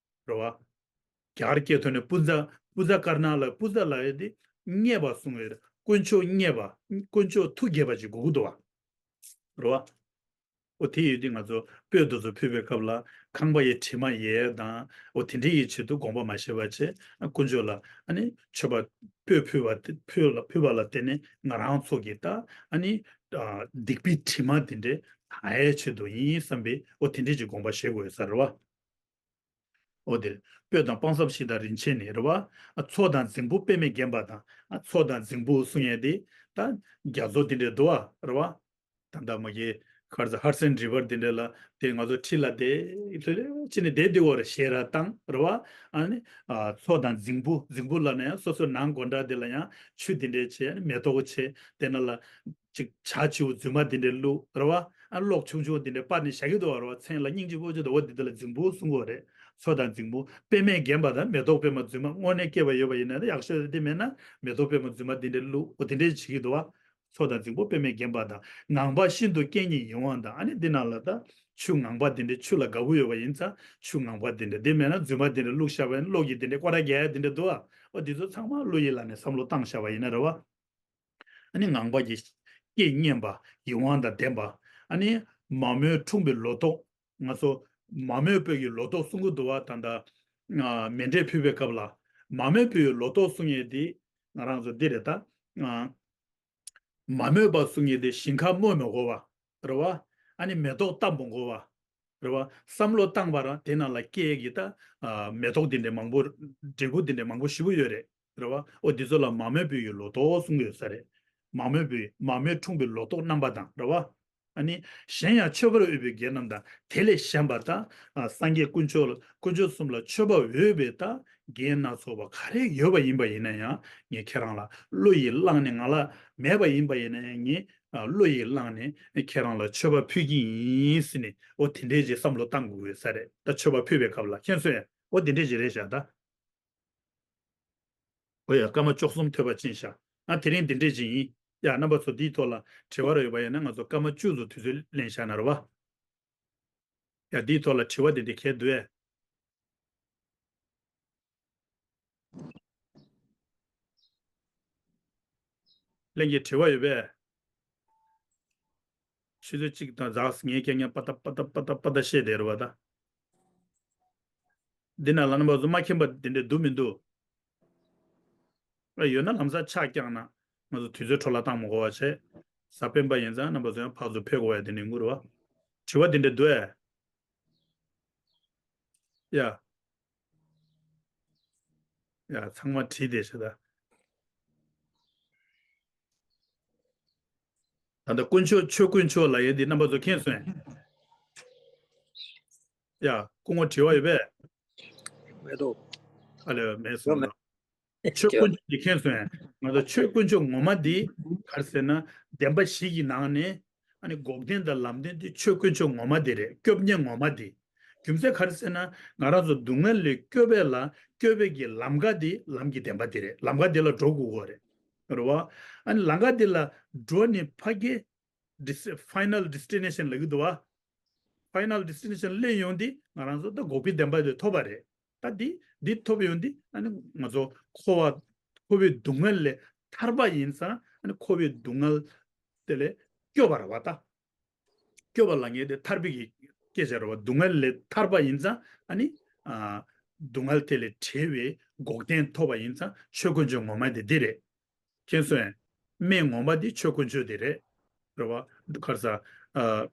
རེད་བ། རྒྱ་གར་སྐད་ཐོག་ནས་པུན་ཛ། པུན་ཛ་ཀར་ན་ལ། པུན་ཛ་ལབ་ཡས་དེ་མཉེས་པ་གསུང་ཡས་རེད། དཀོན་མཆོག་མཉེས་པ། དཀོན་མཆོག་ཐུགས་དགྱེས་པ་ཅིག་དགོས་ཀྱི་འདུག་བ། རེད་བ། འོ་དེ་ཡོད་དུས་ང་ཚོ་སྤོས་དེ་ཚོ་ཕུལ་བའི་སྐབས་ལ་ཁང་པ་ཡི་དྲི་མ་ཡལ་དང་། འོ་དེ་འདྲའི་ཡི་ཆེད་དུ་དགོངས་པ་མ་བཞེས་པ་བྱས། དཀོན་མཆོག་ལ་ཨ་ནི་མཆོད་པ་སྤོས་ཕུལ་བ་དེ་ཕུལ་ལ་ཕུལ་བ་ལ་བརྟེན་ནས་ང་རང་ཚོ་གི་ད་ཨ་ནི་ཨ་སྡིག་པའི་དྲི་མ་དེ་འདྲས་དག་ཡས་ཆེད་དུ་ཡིན་བསམ་པའི། འོ་དེ་འདྲས་ཀྱི་དགོངས་པ་བཞེས་དགོས་ས་རེད་བ། འོ་དེ། སྤོས་དང་སྤང་སྲབ་ཞིག་དང་རིན་ཆེན་ནི། རེད་བ། ཨ་མཚོ་དང་རྫིང་བུ་པདྨས་བརྒྱན་པ་དང་། ཨ་མཚོ་དང་རྫིང་བུ་གསུང་ཡས་དེ་ད་རྒྱ་མཚོ་དེ་འདྲས་འདུག་བ། རེད་བ། ད་ལྟ་མ་གི་ག་རེ་ཟེར་ཧ་ཌི་སན་རི་ཝར་དེ་འདྲས་ལ་དེ་ང་ཚོ་ཁྲིད་ལ་དེ་ལྷོད་ལྷོད་ཅི་ནས་བསྡད་དེ་འོ་རེ་ཞེ་ར་བཏང་། རེད་བ། ཨ་ནི་ཨ་མཚོ་དང་རྫིང་བུ། རྫིང་བུ་ལ་ན་ཡང་སོ་སོའི་ནང་སྒོ་འགྲམ་དེ་ལ་ཡང་ཆུ་དེ་འདྲས་བྱས། ཨ་ནི་མེ་ཏོག་བྱས། དེ་ན་ལ་ཅིག་བྱ་བྱིའུ་རྫུན་མ་དེ་འདྲས་བླུགས། རེད་བ། ཨ་གློག་ཆུང་ཆུང་དེ་འདྲས་སྤར་ནས་བཞག་གི་འདུག་བ། རེད་བ། མཚན་ལ་སྙིང་རྗེ་པོ་ཅིག་འདུག་འོ་དེ་དེ་ལ་རྫིང་བུ་གསུང་གི་ཡོད་རེད། མཚོ་དང་རྫིང་བུ་པདྨས་བརྒྱན་པ་དང་། མེ་ཏོག་པདྨ་རྫུན་མ་དངོས་གནས་སྐྱེས་པ་ཡོད་པ་ཡིན་ན་ཡག་ཤོས་རེད། དེ་མེད་ན་མེ་ཏོག་པདྨ་རྫུན་མ་དེ་འདྲས་བླུགས། འོ་དེ་འདྲས་བྱེད་ཀྱི་འདུག་བ། མཚོ་དང་རྫིང་བུ་པདྨས་བརྒྱན་པ་དང་། ངང་པ་ཤིན་ཏུ་སྐད་སྙན་ཡིད་དབང་དང་། ཨ་ནི་འདི་ནང་ལ་ད་ཆུ་ངང་པ་དེ་འདྲས་ཆུ་ལ་དགའ་པོ་ཡོད་པ་ཡིན་ཙང་ཆུ་ངང་པ་དེ་འདྲས། དེ་མེད་ན་རྫུན་མ་དེ་འདྲས་བླུགས་བཞག་པ་ཡིན་ན་གློག་གིས་དེ་འདྲས་སྐོར་ར་རྒྱག་ཡ་དེ་འདྲས་འདུག་བ། འོ་འདི་ཚོ་ཚང་མ་བློ་ཡི་ལག་ནས་བསམ་བློ་བཏང་བཞག་པ་ཡིན་ན། རེད་བ། ཨ་ནི་ངང་པ་གི་སྐད་སྙན་པ། ཡིད་དབང་དང་ལྡན་པ། ཨ་ནི་མ་རྨོས་འཁྲུངས་པའི་ལོ་ཏོག་ང་ཚོ་མ་རྨོས་སྤོས་ཀྱི་ལོ་ཏོག་གསུང་གི་འདུག་བ། ད་ལྟ་ཨ་མཎྜལ་ཕུལ་བའི་སྐབས་ལ་མ་རྨོས་སྤོས་ཀྱི་ལོ་ཏོག་གསུང་ཡས་དེ་ང་རང་ཚོ་འདི་རེད་ད། ཨ་མ་རྨོས་པ་གསུང་ཡས་དེ་ཞིང་ཁར་རྨོས་མི་དགོས་པ། རེད་བ། ཨ་ནི་མེ་ཏོག་བཏབ་མི་དགོས་པ། རེད་བ། བསམ་བློ་བཏང་བ་རང་དེ་ནང་ལ་སྐྱེ་ཡས་ཀྱི་ད་ཨ་མེ་ཏོག་དེ་འདྲས་མང་པོ། འབྲས་བུ་དེ་འདྲས་མང་པོ་ཞེ་པོ་ཡོད་རེད། རེད་བ། འོ་འདི་ཚོ་ལ་མ་རྨོས་པའི་ལོ་ཏོག་གསུང་གི་ཡོད་ས་རེད། མ་རྨོས་པའི། མ་རྨོས་འཁྲུངས་པའི་ལོ་ཏོག་རྣམ་པ་དང་། རེད་བ། ཨ་ནི་གཞན་ཡང་མཆོད་པར་འོས་པའི་རྒྱན་རྣམས་དང་། དེ་ལས་གཞན་པ་ད་ཨ་སངས་རྒྱས་དཀོན་མཆོག་ལ། དཀོན་མཆོག་གསུམ་ལ་མཆོད་པར་འོས་པའི་ད་རྒྱན་སྣ་ཚོགས་པ་ག་རེ་ཡོད་པ་ཡིན་པ་ཡིན་ན་ཡང་ངས་ཁྱེད་རང་ལ་བློ་ཡིས་བླངས་ནས། ང་ལ་མེད་པ་ཡིན་པ་ཡིན་ན་ཡང་ངས་ཨ་བློ་ཡིས་བླངས་ནས་ཁྱེད་རང་ལ་མཆོད་པ་ཕུལ་གྱི་ཡིན་ཟེར་ནས། འོ་དེ་འདྲའི་ཅིག་བསམ་བློ་བཏང་དགོས་ཡོད་ས་རེད། ད་མཆོད་པ་ཕུལ་བའི་སྐབས་ལ། མཁྱེན་སོང་ཡ། འོ་དེ་འདྲའི་ཅིག་རེད་བཞག་ད། འོ་ཡ། སྐར་མ་བཅུ་གསུམ་ཐོས་པ་ཕྱིན་ཤག་ཨ་དེ་རིང་འདི་འདྲས་ཅིག་ཡིན། ཡ། རྣམ་པ་ཚོ་འདིའི་ཐོག་ལ་དྲི་བ་རེ་ཡོད་པ་ཡིན་ན་ང་ཚོ་སྐར་མ་བཅུ་ཙམ་དུས་ཚོད་ལེན་བཞག་ན་རེད་བ། ཡ། འདིའི་ཐོག་ལ་དྲི་བ་དེ་འདྲས་གང་འདུག་ཨེ། ལྷན་རྒྱས་དྲི་བ་ཡོད་པས། ཆུ་ཚོད་གཅིག་དང་ཟག་ངས་ཀྱང་ཀྱང་པ་ཏ་པ་ཏ་པ་ཏ་པ་ཏ་བཤད་བསྡད་རེད་བ་ད། འདི་ན་ལ་རྣམ་པ་ཚོ་མ་མཁྱེན་པ་འདི་འདྲ་འདུག་མི་འདུག་ཨ། ཡོད་ན་ལམ་སང་ཆ་བཀྱག་ན་ང་ཚོ་དུས་ཚོད་འཕྲོ་བརླག་བཏང་མ་དགོས་པ་བྱས། གཟའ་སྤེན་པ་ཡིན་ཙང་རྣམ་པ་ཚོ་ཡང་ཕར་ཚུར་ཕེབས་དགོས་ཡ་དེ་ནི་དངུལ་རེད་བ། དྲི་བ་འདི་འདྲ་འདུག་ཨེ། ཡ། ཡ། ཚང་མ་བྲིས་བསྡད་ཤག་ད། ད་ལྟ་དཀོན་མཆོག་ཆོས་དཀོན་མཆོག་ལབ་ཡས་འདི་རྣམ་པ་ཚོ་མཁྱེན་སོང་ཡ། ཡ། སྐུ་ངོ་དྲི་བ་ཡོད་པས། མེད་དོ། ཨ་ལས་མེད་སོང་ཡོད་མེད། ན། ཆོས་དཀོན་མཆོག་འདི་མཁྱེན་སོང་ཡ། ང་ཚོ་ཆོས་དཀོན་མཆོག་ངོ་མ་འདི་ག་རེ་ཟེར་ན། བདེན་པ་བཞི་གི་ནང་ནས་ཨ་ནི་འགོག་བདེན་དང་ལམ་བདེན་འདི་ཆོས་དཀོན་མཆོག་ངོ་མ་འདི་རེད། སྐྱོབ་མཁན་ངོ་མ་འདི། རྒྱུ་མཚན་ག་རེ་ཟེར་ན། ང་རང་ཚོ་སྡུག་བསྔལ་ལས་སྐྱོབ་པའི་ལ་སྐྱོབ་པའི་གི་ལམ་ཀ་འདི་ལམ་གྱི་བདེན་པ་འདི་རེད། ལམ་ཀ་འདི་ལ་འགྲོ་དགོས་ཀྱི་རེད། རེད་བ། ཨ་ནི་ལམ་ཀ་འདི་ལ་འགྲོ་ནས་ཕ་གི་ཌི་སི་ཕའི་ནལ་ཌི་སི་ཊི་ནེ་ཤན་ལབ་ཀྱི་འདུག་བ། ཕའི་ནལ་ཌི་སི་ཊི་ནེ་ཤན་སླེབས་ཡོང་དུས་ང་རང་ཚོ་ད་འགོག་པའི་བདེན་པ་དེ་ཐོབ་པ་རེད། ད་འདི་འདི་ཐོབ་ཡོང་དུས་ཨ་ནི་ང་ཚོ་འཁོར་བ་འཁོར་བའི་སྡུག་བསྔལ་ལས་ཐར་པ་ཡིན་ཙང་ཨ་ནི་འཁོར་བའི་སྡུག་བསྔལ་དེ་ལས་སྐྱོབ་པ་རེད་བ་ད། སྐྱོབ་པ་ལབ་མཁན་དེ་ཐར་པའི་གི་སྐད་ཆ་རེད་བ། སྡུག་བསྔལ་ལས་ཐར་པ་ཡིན་ཙང་ཨ་ནི། ཨ། སྡུག་བསྔལ་དེ་ལས་བྲལ་བའི་འགོག་བདེན་ཐོབ་པ་ཡིན་ཙང་ཆོས་དཀོན་མཆོག་ངོ་མ་དེ་འདི་རེད། མཁྱེན་སོང་ངས། སྨན་ངོ་མ་འདི་ཆོས་དཀོན་མཆོག་དེ་རེད། རེད་བ། ག་རེ་ཟ། ཨ།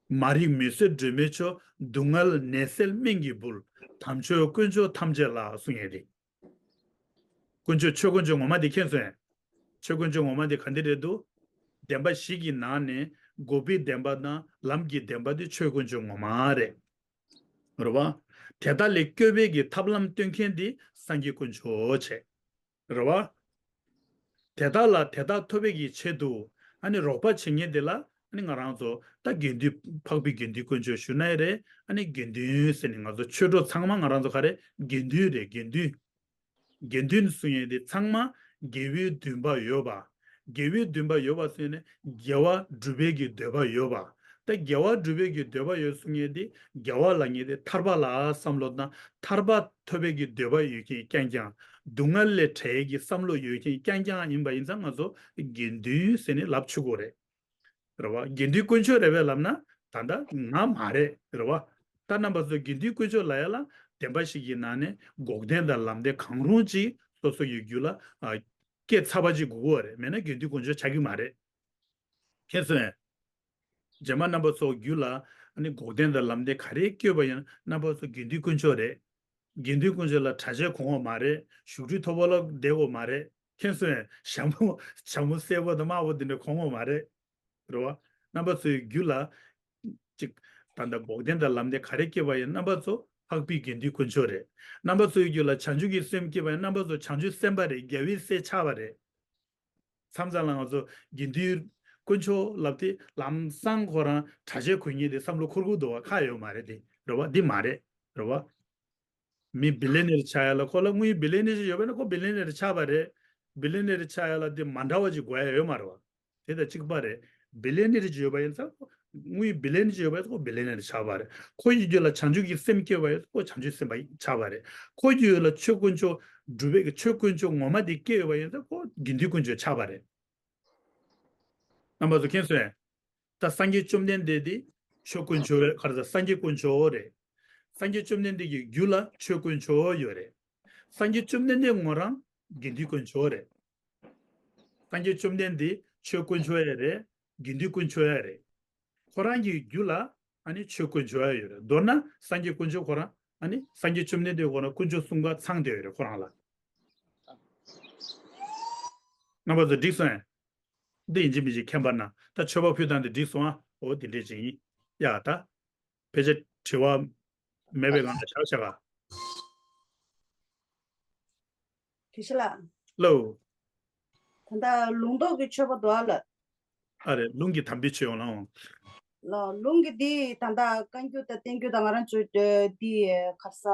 མ་རིག་མུན་སེལ་སྒྲོན་མེའི་མཆོག་སྡུག་བསྔལ་ནད་སེལ་སྨན་གྱི་སྦུལ། དམ་ཆོས་དཀོན་མཆོག་ཐམས་ཅད་ལ་གསུང་ཡས་དེ། དཀོན་མཆོག་ཆོས་དཀོན་མཆོག་ངོ་མ་དེ་མཁྱེན་སོང་ངས། ཆོས་དཀོན་མཆོག་ངོ་མ་དེ་ག་འདི་རེད་འདུག་བདེན་པ་བཞི་གི་ནང་ནས་འགོག་པའི་བདེན་པ་དང་ལམ་གྱི་བདེན་པ་དེ་ཆོས་དཀོན་མཆོག་ངོ་མ་རེད། རེད་བ། དེ་དག་ལས་སྐྱོབ་པའི་གི་ཐབས་ལམ་སྟོན་མཁན་དེ་སངས་རྒྱས་དཀོན་མཆོག་བྱས། རེད་བ། དེ་དག་ལ་དེ་དག་ཐོབ་པའི་གི་ཆེད་དུ་ཨ་ནི་རོགས་པ་བྱེད་མཁན་དེ་ལ་ཨ་ནི་ང་རང་ཚོ་ད་དགེ་འདུན། འཕགས་པའི་དགེ་འདུན་དཀོན་མཆོག་ཞུ་ན་ཡང་རེད། ཨ་ནི་དགེ་འདུན་ཟེར་ནས་ང་ཚོ་ཆོས་གྲོགས་ཚང་མ་ང་རང་ཚོ་ག་རེ་དགེ་འདུན་རེད། དགེ་འདུན། དགེ་འདུན་གསུང་ཡས་དེ་ཚང་མ་དགེ་བའི་འདུན་པ་ཡོད་པ། དགེ་བའི་འདུན་པ་ཡོད་པ་ཟེར་ནས་དགེ་བ་སྒྲུབ་པའི་གི་འདོད་པ་ཡོད་པ། ད་དགེ་བ་སྒྲུབ་པའི་གི་འདོད་པ་ཡོད་གསུང་ཡས་དེ་དགེ་བ་ལབ་མཁན་དེ་ཐར་པ་ལ་བསམ་བློ་དང་ཐར་པ་ཐོབ་པའི་གི་འདོད་པ་ཡོད་མཁན་རྐྱང་རྐྱང་། སྡུག་བསྔལ་ལས་བྲལ་ཡས་ཀྱི་བསམ་བློ་ཡོད་མཁན་རྐྱང་རྐྱང་ཡིན་པ་ཡིན་ཙང་ང་ཚོ་དགེ་འདུན་ཟེར་ནས་ལབ་ཆོག་གི་རེད། རེད་བ། དགེ་འདུན་དཀོན་མཆོག་རེད་པས་ལབ་ན་ད་ལྟ་ང་མ་རེད། རེད་བ། ད་རྣམ་པ་ཚོ་དགེ་འདུན་དཀོན་མཆོག་ལབ་ཡ་ལ་བདེན་པ་བཞི་གི་ནང་ནས་འགོག་བདེན་དང་ལམ་བདེན་གང་རུང་ཅིག་སོ་སོ་ཡི་རྒྱུད་ལ་ཨ་སྐྱེས་ཚར་བ་ཅིག་དགོས་ཀྱི་རེད། མེད་ན་དགེ་འདུན་དཀོན་མཆོག་ཆགས་ཀྱི་མ་རེད། མཁྱེན་སོང་ངས། རྗེས་མ་རྣམ་པ་ཚོ་རྒྱུད་ལ་ཨ་ནི་འགོག་བདེན་དང་ལམ་བདེན་ག་རེ་སྐྱེས་པ་ཡིན་ན་རྣམ་པ་ཚོ་དགེ་འདུན་དཀོན་མཆོག་རེད། དགེ་འདུན་དཀོན་མཆོག་ལ་གྲྭ་ཆས་གོན་དགོས་མ་རེད། བཞུགས་ཁྲི་མཐོ་པོ་ལ་བསྡད་དགོས་མ་རེད། མཁྱེན་སོང་ངས། ཞྭ་མོ་ཞྭ་མོ་སེར་པོ་དང་དམར་པོ་འདི་འདྲ་གོན་དགོས་མ་རེད། རེད་བ། རྣམ་པ་ཚོའི་རྒྱུད་ལ་ཅིག་ད་ལྟ་འགོག་བདེན་དང་ལམ་བདེན་ག་རེ་སྐྱེས་པ་ཡིན་རྣམ་པ་ཚོ་འཕགས་པའི་དགེ་འདུན་དཀོན་མཆོག་རེད། རྣམ་པ་ཚོའི་རྒྱུད་ལ་བྱང་ཆུབ་ཀྱི་སེམས་སྐྱེས་པ་ཡིན་རྣམ་པ་ཚོ་བྱང་ཆུབ་སེམས་དཔའ་རེད། རྒྱལ་བའི་སྲས་ཆགས་པ་རེད། མཚམས་མཚམས་ལ་ང་ཚོ་དགེ་འདུན་དཀོན་མཆོག་ལབ་དེ་ལམ་སང་ཁོ་རང་གྲྭ་ཆས་གོན་མཁན་དེ་བསམ་བློ་འཁོར་གྱི་འདུག་བ། ཁག་ཡོད་མ་རེད་དེ། རེད་བ། འདི་མ་རེད། རེད་བ། མི་བི་ལི་ནེར་ཆགས་ཡ་ལ་ཁོ་ལ་དངུལ་བི་ལི་ནེར་ཞིག་ཡོད་པ་ན་ཁོ་བི་ལི་ནེར་ཆགས་པ་རེད། བི་ལི་ནེར་ཆགས་ཡ་ལ་དེ་མ་འདྲ་བ་ཅིག་དགོས་ཡ་ཡོད་མ་རེད་བ། དེ་དང་གཅིག་པ་རེད། བི་ལི་ནེར་ཅིག་ཡོད་པ་ཡིན་ཙང་དངུལ་བི་ལི་ནེར་ཅིག་ཡོད་པ་ཡིན་ཙང་ཁོ་བི་ལི་ནེར་ཆགས་པ་རེད། ཁོ་ཡི་རྒྱུད་ལ་བྱང་ཆུབ་ཀྱི་སེམས་སྐྱེས་པ་ཡིན་ཙང་ཁོ་བྱང་ཆུབ་སེམས་དཔའ་ཆགས་པ་རེད། ཁོ་ཡི་རྒྱུད་ལ་ཆོས་དཀོན་མཆོག་སྒྲུབ་པའི་ཆོས་དཀོན་མཆོག་ངོ་མ་དེ་སྐྱེས་ཡོད་པ་ཡིན་ཙང་ཁོ་དགེ་འདུན་དཀོན་མཆོག་ཆགས་པ་རེད། རྣམ་པ་ཚོ་མཁྱེན་སོང་ངས། ད་སངས་རྒྱས་བཅོམ་ལྡན་འདས་དེ་ཆོས་དཀོན་མཆོག་རེད། ག་རེ་ཟ། སངས་རྒྱས་དཀོན་མཆོག་རེད། སངས་རྒྱས་བཅོམ་ལྡན་འདས་ཀྱི་རྒྱུད་ལ་ཆོས་དཀོན་མཆོག་ཡོད་རེད། སངས་རྒྱས་བཅོམ་ལྡན་འདས་ངོ་རང་དགེ་འདུན་དཀོན་མཆོག་རེད། སངས་རྒྱས་བཅོམ་ལྡན་འདས་ཆོས་དཀོན་མཆོག་ཡང་རེད། དགེ་འདུན་དཀོན་མཆོག་ཡང་རེད། ཁོ་རང་གི་རྒྱུད་ལ་ཨ་ནི་ཆོས་དཀོན་མཆོག་ཡང་ཡོད་རེད། མདོར་ན་སངས་རྒྱས་དཀོན་མཆོག་ཁོ་རང་ཨ་ནི་སངས་རྒྱས་བཅོམ་ལྡན་འདས་ཁོ་རང་དཀོན་མཆོག་གསུམ་ཀ་ཚང་བསྡད་ཡོད་རེད་ཁོ་རང་ལ། རྣམ་པ་ཚོ་འགྲིག་སོང་ངས། འདི་ཡིན་གཅིག་མིན་གཅིག་མཁྱེན་པ་ན་ད་མཆོད་པ་ཕུལ་སྟངས་འདི་འགྲིག་སོང་ཨ། འོ་དེ་འདྲས་ཅིག་ཡིན། ཡ་ད། ཕལ་ཆེར་དྲི་བ་མེད་པའི་ངང་ལ་བཞག་བཞག་ག་དགེ་བཤེས་ལགས། ལོ། ད་ལྟ་ལུང་རྟོགས་ཀྱི་མཆོད་པ་འདུག་ཨ་ལགས། ཨ་རེད། ལུང་གི་དམ་པའི་ཆོས་ཡོང་ལ་འོང་། ལོ། ལུང་གི་འདི་ད་ལྟ་བཀའ་འགྱུར་དང་བསྟན་འགྱུར་དང་ང་རང་ཚོའི་འདི་ག་རེ་ཟ།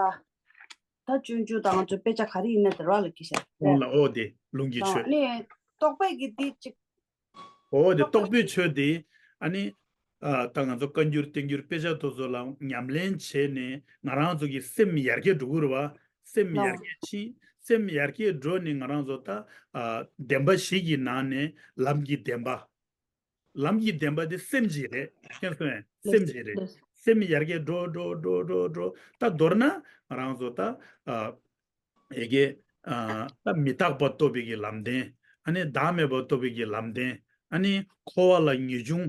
ད་སྤྱོད་འཇུག་དང་ང་ཚོའི་དཔེ་ཆ་ག་རེ་ཡིན་ན་དེ་ར་ལ་གི་ཤ། འོང་ལ་འོ་དེ་ལུང་གི་ཆོས། ཨ་ནི་རྟོག་པའི་གི་འདི་གཅིག་འོ་དེ་རྟོག་པའི་ཆོས་དེ་ཨ་ནི་ཨ་ད་ང་ཚོ་བཀའ་འགྱུར་བསྟན་འགྱུར་དཔེ་ཆ་དེ་ཚོ་ལ་ཉམས་ལེན་བྱས་ནས་ང་རང་ཚོ་གི་སེམས་ཡར་རྒྱས་འགྲོ་གི་རེད་བ། སེམས་ཡར་རྒྱས་ཕྱིན། སེམས་ཡར་རྒྱས་འགྲོ་ནས་ང་རང་ཚོ་ད་ཨ་བདེན་པ་བཞི་གི་ནང་ནས་ལམ་གྱི་བདེན་པ། ལམ་གྱི་བདེན་པ་དེ་སེམས་ཀྱི་རེད། མཁྱེན་སོང་ངས། སེམས་ཀྱི་རེད། སེམས་ཡར་རྒྱས་འགྲོ་འགྲོ་འགྲོ་འགྲོ་འགྲོ། ད་མདོར་ན་ང་རང་ཚོ་ད་ཨ་ཡ་གི་ཨ་ད་མི་རྟག་པ་རྟོགས་པའི་གི་ལམ་བདེན། ཨ་ནི་བདག་མེད་པ་རྟོགས་པའི་གི་ལམ་བདེན། ཨ་ནི་འཁོར་བ་ལ་ངེས་འབྱུང་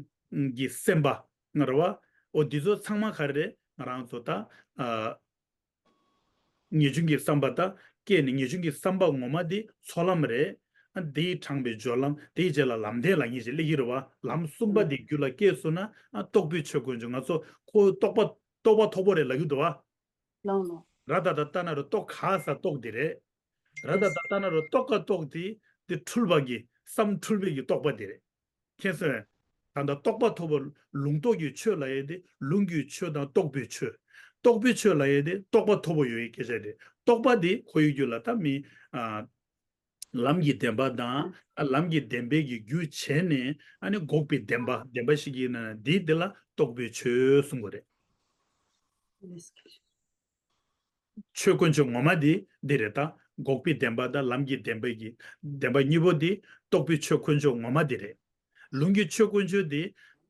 གི་སེམས་པ་ང་རེད་བ། འོ་འདི་ཚོ་ཚང་མ་ག་རེ་རེད། ང་རང་ཚོ་ད་ཨ་ངེས་འབྱུང་གི་བསམ་པ་ད་སྐྱེས་ནས་ངེས་འབྱུང་གི་བསམ་པ་ངོ་མ་དེ་ཚོགས་ལམ་རེད། ཨ་དེ་ཡིས་དྲངས་པའི་སྦྱོར་ལམ། དེའི་རྗེས་ལ་ལམ་བདེན་ལབ་མཁན་ཞིག་སླེབས་ཀྱི་རེད་བ། ལམ་གསུམ་པ་དེ་རྒྱུད་ལ་སྐྱེས་སོང་ན་ཨ་རྟོགས་པའི་ཆོས་དཀོན་མཆོག་ང་ཚོ་ཁོ་རྟོགས་པ་རྟོགས་པ་མཐོ་པོ་རེད་ལབ་ཀྱི་འདུག་བ། ལོང་ལོང་། ར་ད་ད་ཏ་ན་རོ་རྟོག་ག་ས་རྟོག་དེ་རེད། ར་ད་ད་ཏ་ན་རོ་རྟོག་ག་རྟོག་དེ་དེ་འཁྲུལ་པ་གི་བསམ་འཁྲུལ་པའི་གི་རྟོག་པ་དེ་རེད། མཁྱེན་སོང་ངས། ད་ལྟ་རྟོག་པ་མཐོ་པོ་ལུང་རྟོགས་ཀྱི་ཆོས་ལབ་ཡས་དེ་ལུང་གི་ཆོས་དང་རྟོགས་པའི་ཆོས། རྟོགས་པའི་ཆོས་ལབ་ཡས་དེ་རྟོག་པ་མཐོ་པོ་ཡོད་ཡས་སྐད་ཆ་རེད། རྟོག་པ་དེ་ཁོ་ཡི་རྒྱུད་ལ་ད་མི་ཨ་ལམ་གྱི་བདེན་པ་དང་ཨ་ལམ་གྱི་བདེན་པའི་གི་རྒྱུ་བྱས་ནས་ཨ་ནི་འགོག་པའི་བདེན་པ་བདེན་པ་ཞིག་ཡིན་ན་འདི་འདི་ལ་རྟོགས་པའི་ཆོས་གསུང་གི་རེད། ཆོས་དཀོན་མཆོག་ངོ་མ་དེ་འདི་རེད། ད་འགོག་པའི་བདེན་པ་དང་ལམ་གྱི་བདེན་པའི་གི་བདེན་པ་གཉིས་པོ་དེ་རྟོགས་པའི་ཆོས་དཀོན་མཆོག་ངོ་མ་དེ་རེད། ལུང་གི་ཆོས་དཀོན་མཆོག་དེ་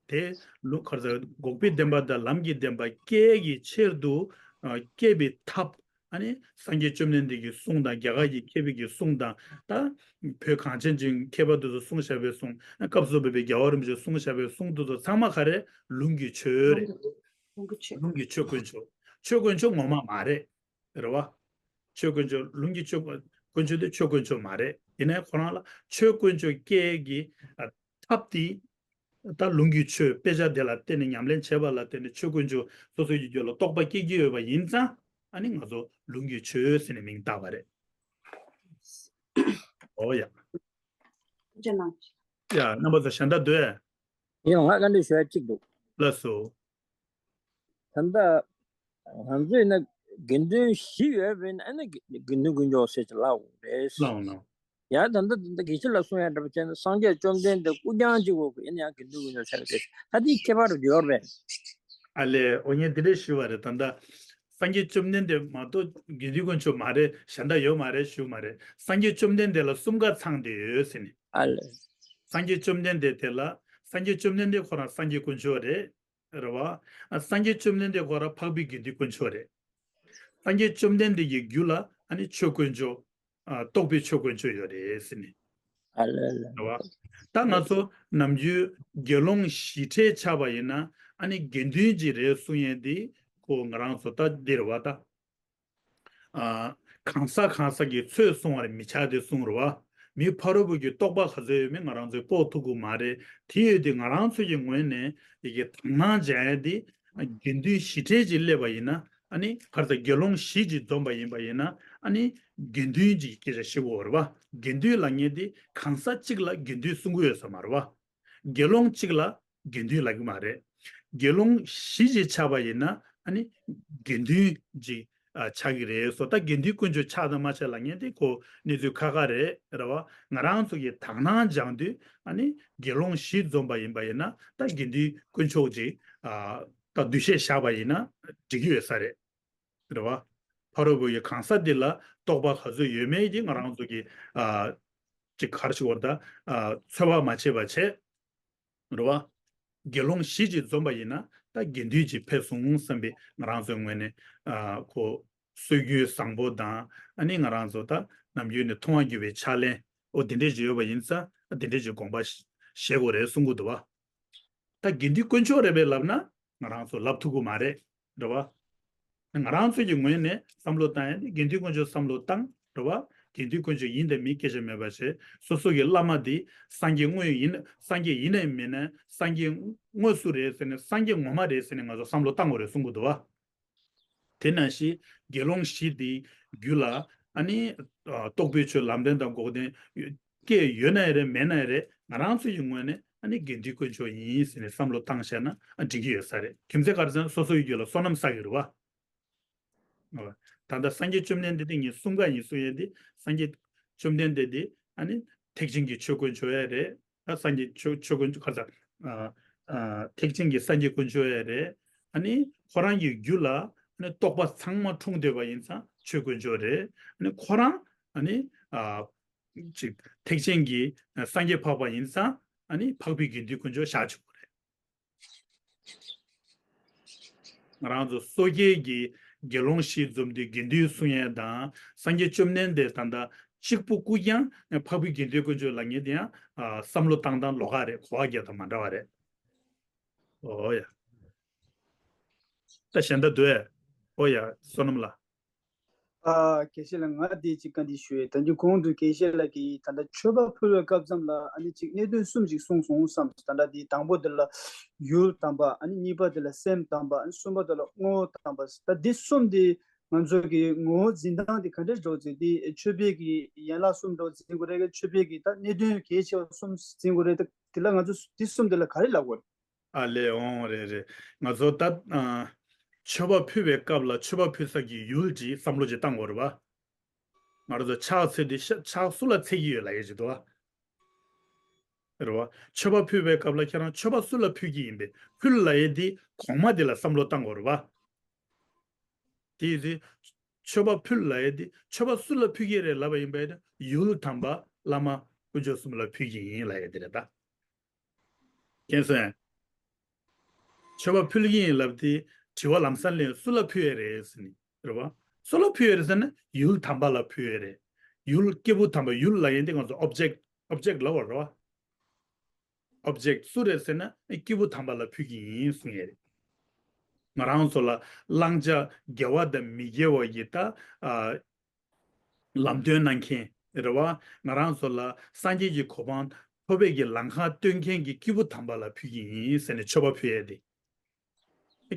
དེ་ལུང་ག་རེ་ཟེར། འགོག་པའི་བདེན་པ་དང་ལམ་གྱི་བདེན་པ་སྐྱེ་གི་ཕྱིར་དུ་ཨ་སྐྱེ་བའི་ཐབས། ཨ་ནི་སངས་རྒྱས་བཅོམ་ལྡན་འདས་ཀྱི་གསུང་དང་རྒྱ་གར་གྱི་མཁས་པའི་གི་གསུང་དང་ད་བོད་གངས་ཅན་གྱི་མཁས་པ་དེ་ཚོ་གསུངས་བཞག་པའི་གསུང་། སྐབས་སུ་བབས་པའི་རྒྱལ་བ་རིན་པོ་ཆེས་གསུངས་བཞག་པའི་གསུང་དེ་ཚོ་ཚང་མ་ག་རེ། ལུང་གི་ཆོས་རེད། ལུང་གི་ཆོས། ལུང་གི་ཆོས་དཀོན་མཆོག་ཆོས་དཀོན་མཆོག་ངོ་མ་མ་རེད། རེད་བ། ཆོས་དཀོན་མཆོག་ལུང་གི་ཆོས་དཀོན་མཆོག་དེ་ཆོས་དཀོན་མཆོག་མ་རེད། ཡིན་ནའི་ཁོ་རང་ལ་ཆོས་དཀོན་མཆོག་སྐྱེ་གི་ཨ་ཐབས་དེ་ད་ལུང་གི་ཆོས་དཔེ་ཆ་དེ་ལ་བརྟེན་ནས་ཉམས་ལེན་བྱས་པ་ལ་བརྟེན་ནས་ཆོས་དཀོན་མཆོག་སོ་སོ་ཡི་རྒྱུད་ལ་རྟོགས་པ་སྐྱེ་གི་ཡོད་པ་ཡིན་ཙང་ཨ་ནི་ང་ཚོ་ལུང་གི་ཆོས་ཟེར་ནས་མིང་བཏགས་པ་རེད། ཨོ་ཡ། ཐུགས་རྗེ་གནང་། ཡ་རྣམ་པ་ཚོ་གཞན་དག་འདུག་ཨེ། ཡང་ང་ལ་འདི་ཞུ་ཡ་གཅིག་འདུག་ལགས་སོ། ད་ལྟ་ང་ཚོས་ན་དགེ་འདུན་བཞི་ཡོད་པས་ན་ཨ་ནི་དགེ་དགེ་འདུན་དཀོན་མཆོག་ཟེར་གྱི་ལབ་དགོས་རེད། ལགས་འོང་ལགས། ཡང་ད་ལྟ་ད་ལྟ་དགེ་བཤེས་ལགས་གསུང་ཡ་འདྲ་པོ་བྱས་ན་སངས་རྒྱས་བཅོམ་ལྡན་འདས་སྐུ་རྐྱང་གཅིག་པོ་ཡིན་ན་ཡང་དགེ་འདུན་དཀོན་མཆོག་ཆགས་རེད། ད་འདི་ཁྱད་པར་ཡོད་རེད། ཨ་ལས་འོ་ངས་འདི་འདྲས་ཞུས་པ་རེད། ད་ལྟ་སངས་རྒྱས་བཅོམ་ལྡན་འདས་མ་གཏོགས་དགེ་འདུན་དཀོན་མཆོག་མ་རེད། གཞན་དག་ཡོད་མ་རེད་ཞུས་མ་རེད། སངས་རྒྱས་བཅོམ་ལྡན་འདས་ལ་གསུམ་ཀ་ཚང་བསྡད་ཡོད་ཟེར་ནས། ཨ་ལས། སངས་རྒྱས་བཅོམ་ལྡན་འདས་དེ་ལ་སངས་རྒྱས་བཅོམ་ལྡན་འདས་ཁོ་རང་སངས་རྒྱས་དཀོན་མཆོག་རེད། རེད་བ། ཨ་སངས་རྒྱས་བཅོམ་ལྡན་འདས་ཁོ་རང་འཕགས་པའི་དགེ་འདུན་དཀོན་མཆོག་རེད། སངས་རྒྱས་བཅོམ་ལྡན་འདས་ཀྱི་རྒྱུད་ལ་ཨ་ནི་ཆོས་དཀོན་མཆོག་ཨ་རྟོགས་པའི་ཆོས་དཀོན་མཆོག་ཡོད་རེད་ཟེར་ནས། ཨ་ལས་ལས། རེད་བ། ད་ང་ཚོ་ནམ་རྒྱུན་དགེ་སློང་བཞི་ཁྲིར་ཆགས་པ་ཡིན་ན་ཨ་ནི་དགེ་འདུན་གྱི་རེད་གསུང་ཡས་འདི་ཁོ་ང་རང་ཚོ་ད་འདི་རེད་བ་ད། ཨ་གང་ཟག་གང་ཟག་གི་ཚོད་གསུང་བར་མི་བྱ་སྟེ་གསུང་རེད་བ། མི་ཕ་རོལ་པོ་གི་རྟོགས་པ་ག་ཚོད་ཡོད་མེད་ང་རང་ཚོས་དཔོག་ཐུབ་ཀྱི་མ་རེད། དེ་ཡོད་དུས་ང་རང་ཚོ་གི་ངོས་ནས་ཡི་གེ་དག་སྣང་སྦྱང་ཡ་དེ་དགེ་འདུན་བཞི་ཁྲིར་ཅིག་སླེབས་པ་ཡིན་ན་ཨ་ནི་ག་རེ་ཟེར་དགེ་སློང་བཞི་ཅིག་འཛོམས་པ་ཡིན་པ་ཡིན་ན་ཨ་ནི་དགེ་འདུན་གྱི་སྐད་ཆ་བཤད་དགོས་རེད་བ། དགེ་འདུན་ལབ་མཁན་དེ་གང་ཟག་གཅིག་ལ་དགེ་འདུན་གསུང་གི་ཡོད་ས་མ་རེད་བ། དགེ་སློང་གཅིག་ལ་དགེ་འདུན་ལབ་ཀྱི་མ་རེད། དགེ་སློང་བཞི་ཅིག་ཆགས་པ་ཡིན་ན་ཨ་ནི་དགེ་འདུན་ཅིག་ཨ་ཆགས་ཀྱི་རེད་སོ། ད་དགེ་འདུན་དཀོན་མཆོག་ཆགས་དང་མ་ཆགས་ལབ་མཁན་དེ་ཁོ་གནས་ཚུལ་ཁག་ཁག་རེད་རེད་བ། ང་རང་ཚོ་གི་དག་སྣང་སྦྱང་དུས་ཨ་ནི་དགེ་སློང་བཞི་འཛོམས་པ་ཡིན་པ་ཡིན་ན་ད་དགེ་འདུན་དཀོན་མཆོག་ཅིག་ཨ་ད་འདུ་ཤེས་བཞག་པ་ཡིན་ན་འགྲིག་གི་ཡོད་ས་རེད། རེད་བ། ཕ་རོལ་པོ་ཡི་གང་ཟག་འདི་ལ་རྟོགས་པ་ག་ཚོད་ཡོད་མེད་ཀྱི་ང་རང་ཚོ་གི་ཨ་ཅིག་ག་རེ་ཞིག་བར་ད་ཨ་ཚོད་དཔག་མ་བྱས་པ་བྱས། རེད་བ། དགེ་སློང་བཞི་ཅིག་འཛོམས་པ་ཡིན་ན་ད་དགེ་འདུན་ཅིག་ཕེབས་སོང་བསམ་པའི་ང་རང་ཚོའི་ངོས་ནས་ཨ་ཁོ་སྲོལ་རྒྱུན་བཟང་པོ་དང་ཨ་ནི་ང་རང་ཚོ་ད་ནམ་རྒྱུན་ནས་མཐོང་བ་བརྒྱུད་པའི་ཕྱག་ལེན་འོ་དེ་འདྲས་ཅིག་ཡོད་པ་ཡིན་ཙང་ཨ་དེ་འདྲས་ཅིག་དགོངས་པ་བཞེས་དགོས་རེད་གསུང་གི་འདུག་བ། ད་དགེ་འདུན་དཀོན་མཆོག་རེད་པས་ལབ་ན་ང་རང་ཚོ་ལབ་ཐུབ་ཀྱི་མ་རེད། རེད་བ། ང་རང་ཚོ་གི་ངོས་ནས་བསམ་བློ་བཏང་ཡ་དེ་དགེ་འདུན་དཀོན་མཆོག་བསམ་བློ་བཏང་རེད་བ། དགེ་འདུན་དཀོན་མཆོག་ཡིན་དང་མིན་སྐད་ཆ་མེད་པ་བྱས་སོ་སོ་གི་བླ་མ་དེ་སངས་རྒྱས་དངོས་ཡིན་སངས་རྒྱས་ཡིན་ནའི་མིན་ནའི་སངས་རྒྱས་དངོས་སུ་རེད་ཟེར་ནས་སངས་རྒྱས་ངོ་མ་རེད་ཟེར་ནས་ང་ཚོ་བསམ་བློ་བཏང་དགོས་རེད་གསུང་གི་འདུག་བ། དེ་ནང་བཞིན་དགེ་སློང་བཞི་དེའི་རྒྱུད་ལ་ཨ་ནི་ཨ་རྟོགས་པའི་ཆོས་ལམ་བདེན་དང་འགོག་བདེན་སྐྱེས་ཡོད་ན་ཡང་རེད་མེད་ན་ཡང་རེད་ང་རང་ཚོ་ཡི་ངོས་ནས་ཨ་ནི་དགེ་འདུན་དཀོན་མཆོག་ཡིན་ཟེར་ནས་བསམ་བློ་བཏང་བཞག་ན་ཨ་འགྲིག་གི་ཡོད་ས་རེད། རྒྱུ་མཚན་ག་རེ་ཟེར་ན་སོ་སོ་ཡི་རྒྱུད་ལ་བསོད་ནམས་བསགས་ཀྱི་རེད་བ། ད་ལྟ་སངས་རྒྱས་བཅོམ་ལྡན་འདས་དེ་ངས་གསུམ་ཀ་ཡིན་གསུང་ཡས་དེ་སངས་རྒྱས་བཅོམ་ལྡན་འདས་དེ་ཨ་ནི་ཐེག་ཆེན་གྱི་ཆོས་དཀོན་མཆོག་ཡང་རེད། ད་སངས་རྒྱས་ཆོས་ཆོས་དཀོན་མཆོག་ག་རེ་ཟེར། ཨ་ཨ་ཐེག་ཆེན་གྱི་སངས་རྒྱས་དཀོན་མཆོག་ཡང་རེད། ཨ་ནི་ཁོ་རང་གི་རྒྱུད་ལ་ཨ་ནི་རྟོགས་པ་ཚང་མ་འཁྲུངས་བསྡད་པ་ཡིན་ཙང་ཆོས་དཀོན་མཆོག་རེད། ཨ་ནི་ཁོ་རང་ཨ་ནི་ཨ་ཅིག་ཐེག་ཆེན་གྱི་སངས་རྒྱས་འཕགས་པ་ཡིན་ཙང་ཨ་ནི་འཕགས་པའི་དགེ་འདུན་དཀོན་མཆོག་བཞག་ཆོག་གི་རེད། ང་རང་ཚོ་སོ་སྐྱེའི་གི་དགེ་སློང་བཞི་འཛོམས་ཏེ་དགེ་འདུན་གསུང་ཡས་དང་། སངས་རྒྱས་བཅོམ་ལྡན་འདས་ད་ལྟ་གཅིག་པུ་སྐུ་རྐྱང་འཕགས་པའི་དགེ་འདུན་དཀོན་མཆོག་ལབ་མཁན་དེ་ཡང་བསམ་བློ་བཏང་སྟངས་ལོགས་ཀ་རེད། གོ་བ་རྒྱག་སྟངས་མ་འདྲ་བ་རེད། ཨོ་ཡ། ད་གཞན་དག་འདུག་ཨེ། ཨོ་ཡ། བསོད་ནམས་ལགས། ཨ། དགེ་བཤེས་ལགས། ང་དེ་གཅིག་བཀའ་འདྲི་ཞུ་ཡས། ད་དེ་གོང་དུ་དགེ་བཤེས་ལགས་ཀྱིས་ད་ལྟ་མཆོད་པ་ཕུལ་བའི་སྐབས་ཙམ་ལ་ཨ་ནི་གཅིག་གནད་དོན་གསུམ་ཞིག་གསུངས་སོང་བསམ། ད་ལྟ་དེ་དང་པོ་དེ་ལ་ཡུལ་དམ་པ། ཨ་ནི་གཉིས་པ་དེ་ལ་སེམས་དམ་པ། ཨ་ནི་གསུམ་པ་དེ་ལ་བསྔོ་བ་དམ་པ། ད་འདི་གསུམ་དེ་ང་ཚོ་གི་ངོ་བོ་འཛིན་སྟངས་དེ་ག་འདྲ་འགྲོ་ཚེ་དེ་མཆོད་པའི་གི་ཡན་ལག་གསུམ་འགྲོ་འཛིན་དགོས་རེད། མཆོད་པའི་གི་ད་གནད་དོན་གལ་ཆེ་བ་གསུམ་འཛིན་དགོས་རེད། ད་དེ་ལ་ང་ཚོ་འདི་གསུམ་དེ་ལ་ག་རེ་ལབ་དགོས་རེད། ཨ་ལས། འོང་། རེད་རེད། ང་ཚོ་ད་ཨ་མཆོད་པ་ཕུལ་བའི་སྐབས་ལ་མཆོད་པ་ཕུལ་ས་ཀྱི་ཡུལ་གྱི་བསམ་བློ་ཅིག་བཏང་དགོས་རེད་པ། ང་རང་ཚོ་ཕྱག་འཚལ་དུས་ཤ- ཕྱག་སུ་ལ་འཚལ་གྱི་ཡོད་ལབ་ཡས་ཅིག་འདུག་པ། རེད་པ། མཆོད་པ་ཕུལ་བའི་སྐབས་ལ་ཁྱེད་རང་མཆོད་པ་སུ་ལ་ཕུལ་གྱི་ཡིན་པས། ཕུལ་ལབ་ཡས་དེ་གོང་མ་དེ་ལ་བསམ་བློ་བཏང་དགོས་རེད་པ། དེ་ཡིན་དུས་མཆོད་པ་ཕུལ་ལབ་ཡས་དེ་མཆོད་པ་སུ་ལ་ཕུལ་གྱི་རེད་ལབ་པ་ཡིན་པས། ཡུལ་དམ་པ་བླ་མ་དཀོན་མཆོག་གསུམ་ལ་ཕུལ་གྱི་ཡིན་ལབ་ཡས་དེ་རེད་ད། མཁྱེན་སོང་ངས། མཆོད་པ་ཕུལ་གྱི་ཡིན་ལབ་དེ་དྲི་བ་ལམ་སང་སླེབས། སུ་ལ་ཕུལ་ཡས་རེད་ཟེར་ནས། རེད་པ། སུ་ལ་ཕུལ་ཡས་རེད་ཟེར་ན་ཡུལ་དམ་པ་ལ་ཕུལ་ཡས་རེད། ཡུལ་སྐྱེས་བུ་དམ་པ། ཡུལ་ལབ་ཡས་དེ་ང་ཚོ་ཨོབ་ཇེག་ཊི། ཨོབ་ཇེག་ཊི་ལབ་པ་རེད་པ། ཨོབ་ཇེག་ཊི་སུ་རེད་ཟེར་ན་སྐྱེས་བུ་དམ་པ་ལ་ཕུལ་གྱི་ཡིན་གསུང་ཡས་རེད། ང་རང་ཚོ་ལ་བླང་བྱ་དགེ་བ་དང་མི་དགེ་བ་ཡི་ད་ཨ་ལམ་སྟོན་གནང་མཁན་རེད་པ། ང་རང་ཚོ་ལ་སངས་རྒྱས་ཀྱི་གོ་འཕང་ཐོབ་པའི་གི་ལམ་ཁ་སྟོན་མཁན་གྱི་སྐྱེས་བུ་དམ་པ་ལ་ཕུལ་གྱི་ཡིན་ཟེར་ནས་མཆོད་པ་ཕུལ་ཡས་དེ།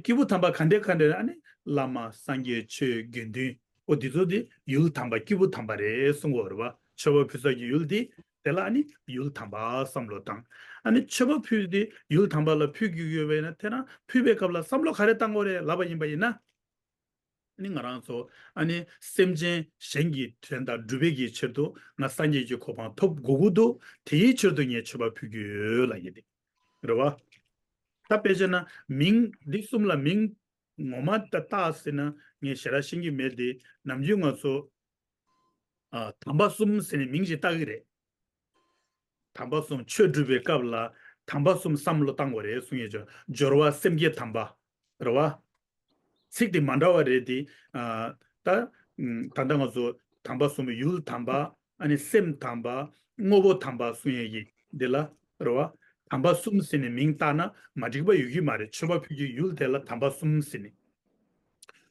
སྐྱེས་བུ་དམ་པ་ག་འདྲ་ག་འདྲ་རེད། ཨ་ནི་བླ་མ། སངས་རྒྱས། ཆོས། དགེ་འདུན། ཨོ་འདི་ཚོ་དེ་ཡུལ་དམ་པ་སྐྱེས་བུ་དམ་པ་རེད་གསུང་གི་ཡོད་རེད་པ། མཆོད་པ་ཕུལ་ས་ཀྱི་ཡུལ་དེ། དེ་ལ་ཨ་ནི་ཡུལ་དམ་པ་བསམ་བློ་བཏང་། ཨ་ནི་མཆོད་པ་ཕུལ་དེ་ཡུལ་དམ་པ་ལ་ཕུལ་དགོས་ཀྱི་ཡོད་པས་ན། དེ་རང་ཕུལ་བའི་སྐབས་ལ་བསམ་བློ་ག་རེ་བཏང་དགོས་རེད་ལབ་པ་ཡིན་པ་ཡིན་ན། ཨ་ནི་ང་རང་ཚོ་ཨ་ནི་སེམས་ཅན་གཞན་གྱི་དོན་དག་སྒྲུབ་པའི་གི་ཕྱིར་དུ་ང་སངས་རྒྱས་ཀྱི་གོ་འཕང་ཐོབ་དགོས་ཀྱི་འདུག། དེའི་ཕྱིར་དུ་ངས་མཆོད་པ་ཕུལ་གྱི་ཡོད་ལབ་ཡས་དེ་རེད་པ། ད་དཔེ་བྱས་ན་མིང་འདི་གསུམ་ལ་མིང་ངོ་མ་ད་བཏགས་ཟེར་ན་ངས་ཞེ་དྲག་ཤེས་ཀྱི་མེད་དེ། ནམ་རྒྱུན་ང་ཚོ་ཨ་དམ་པ་གསུམ་ཟེར་ནས་མིང་ཞིག་བཏགས་ཀྱི་རེད། དམ་པ་གསུམ། ཆོས་སྒྲུབ་པའི་སྐབས་ལ་དམ་པ་གསུམ་བསམ་བློ་བཏང་དགོས་རེད་གསུང་ཡས་ཅིག། སྦྱོར་བ་སེམས་བསྐྱེད་དམ་པ་རེད་པ། ཚིག་དེ་མ་འདྲ་བ་རེད་དེ། ཨ་ད་ད་ལྟ་ང་ཚོ་དམ་པ་གསུམ། ཡུལ་དམ་པ། ཨ་ནི་སེམས་དམ་པ། དངོས་པོ་དམ་པ་གསུང་ཡས་ཀྱི་འདི་ལ་རེད་པ། དམ་པ་གསུམ་ཟེར་ནས་མིང་བཏགས་ན་མ་འགྲིག་པ་ཡོད་ཀྱི་མ་རེད། མཆོད་པ་ཕུལ་རྒྱུའི་ཡུལ་དེ་ལ་དམ་པ་གསུམ་ཟེར་ནས།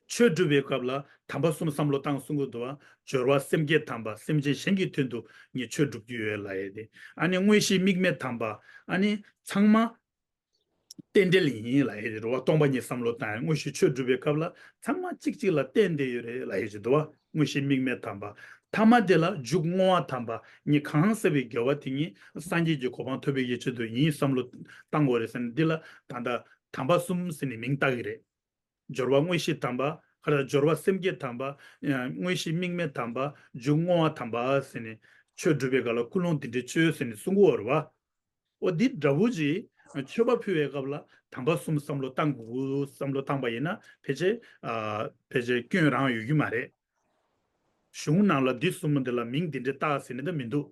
ཆོས་སྒྲུབ་པའི་སྐབས་ལ་དམ་པ་གསུམ་བསམ་བློ་བཏང་གསུང་གི་འདུག་པ། སྦྱོར་བ་སེམས་བསྐྱེད་དམ་པ། སེམས་ཅན་གཞན་གྱི་དོན་དུ་ངས་ཆོས་སྒྲུབ་ཀྱི་ཡོད་ལབ་ཡས་དེ། ཨ་ནི་དངོས་གཞི་དམིགས་མེད་དམ་པ། ཨ་ནི་ཚང་མ་རྟེན་འབྲེལ་ཡིན་ལབ་ཡས་དེ་རེད་པ། སྟོང་པ་ཉིད་བསམ་བློ་བཏང་ཡས། དངོས་གཞི་ཆོས་སྒྲུབ་པའི་སྐབས་ལ་ཚང་མ་གཅིག་གཅིག་ལ་བརྟེན་བསྡད་ཡོད་རེད་ལབ་ཡས་ཅིག་འདུག་པ། དངོས་གཞི་དམིགས་མེད་དམ་པ། ཐ་མ་དེ་ལ་མཇུག་བསྔོ་བ་དམ་པ། ངས་གང་བསགས་པའི་དགེ་བ་དེ་ཉིད་སངས་རྒྱས་ཀྱི་གོ་འཕང་ཐོབ་པའི་གི་ཆེད་དུ་ཡིན་བསམ་བློ་བཏང་དགོས་རེད་ཟེར་ནས། འདི་ལ་ད་ལྟ་དམ་པ་གསུམ་ཟེར་ནས་མིང་བཏགས་ཀྱི་རེད། སྦྱོར་བ་དངོས་གཞི་དམ་པ། ཁ་ལ་སྦྱོར་བ་སེམས་བསྐྱེད་དམ་པ། དངོས་གཞི་དམིགས་མེད་དམ་པ། མཇུག་བསྔོ་བ་དམ་པ་ཟེར་ནས། ཆོས་སྒྲུབ་པའི་སྐབས་ལ་ཀུན་སློང་འདི་འདྲ་བཅོས་ཟེར་ནས་གསུང་གི་ཡོད་རེད་པ། འོ་འདི་འདྲ་བོ་ཅིག་མཆོད་པ་ཕུལ་བའི་སྐབས་ལ་དམ་པ་གསུམ་བསམ་བློ་བཏང་དགོས། བསམ་བློ་བཏང་པ་ཡིན་ན་ཕལ་ཆེར་ཨ་ཕལ་ཆེར་སྐྱོན་རང་ཡོད་ཀྱི་མ་རེད། གཞུང་ནང་ལ་འདི་གསུམ་འདི་ལ་མིང་འདི་འདྲ་བཏགས་ཟེར་ནས་ད་མི་འདུག།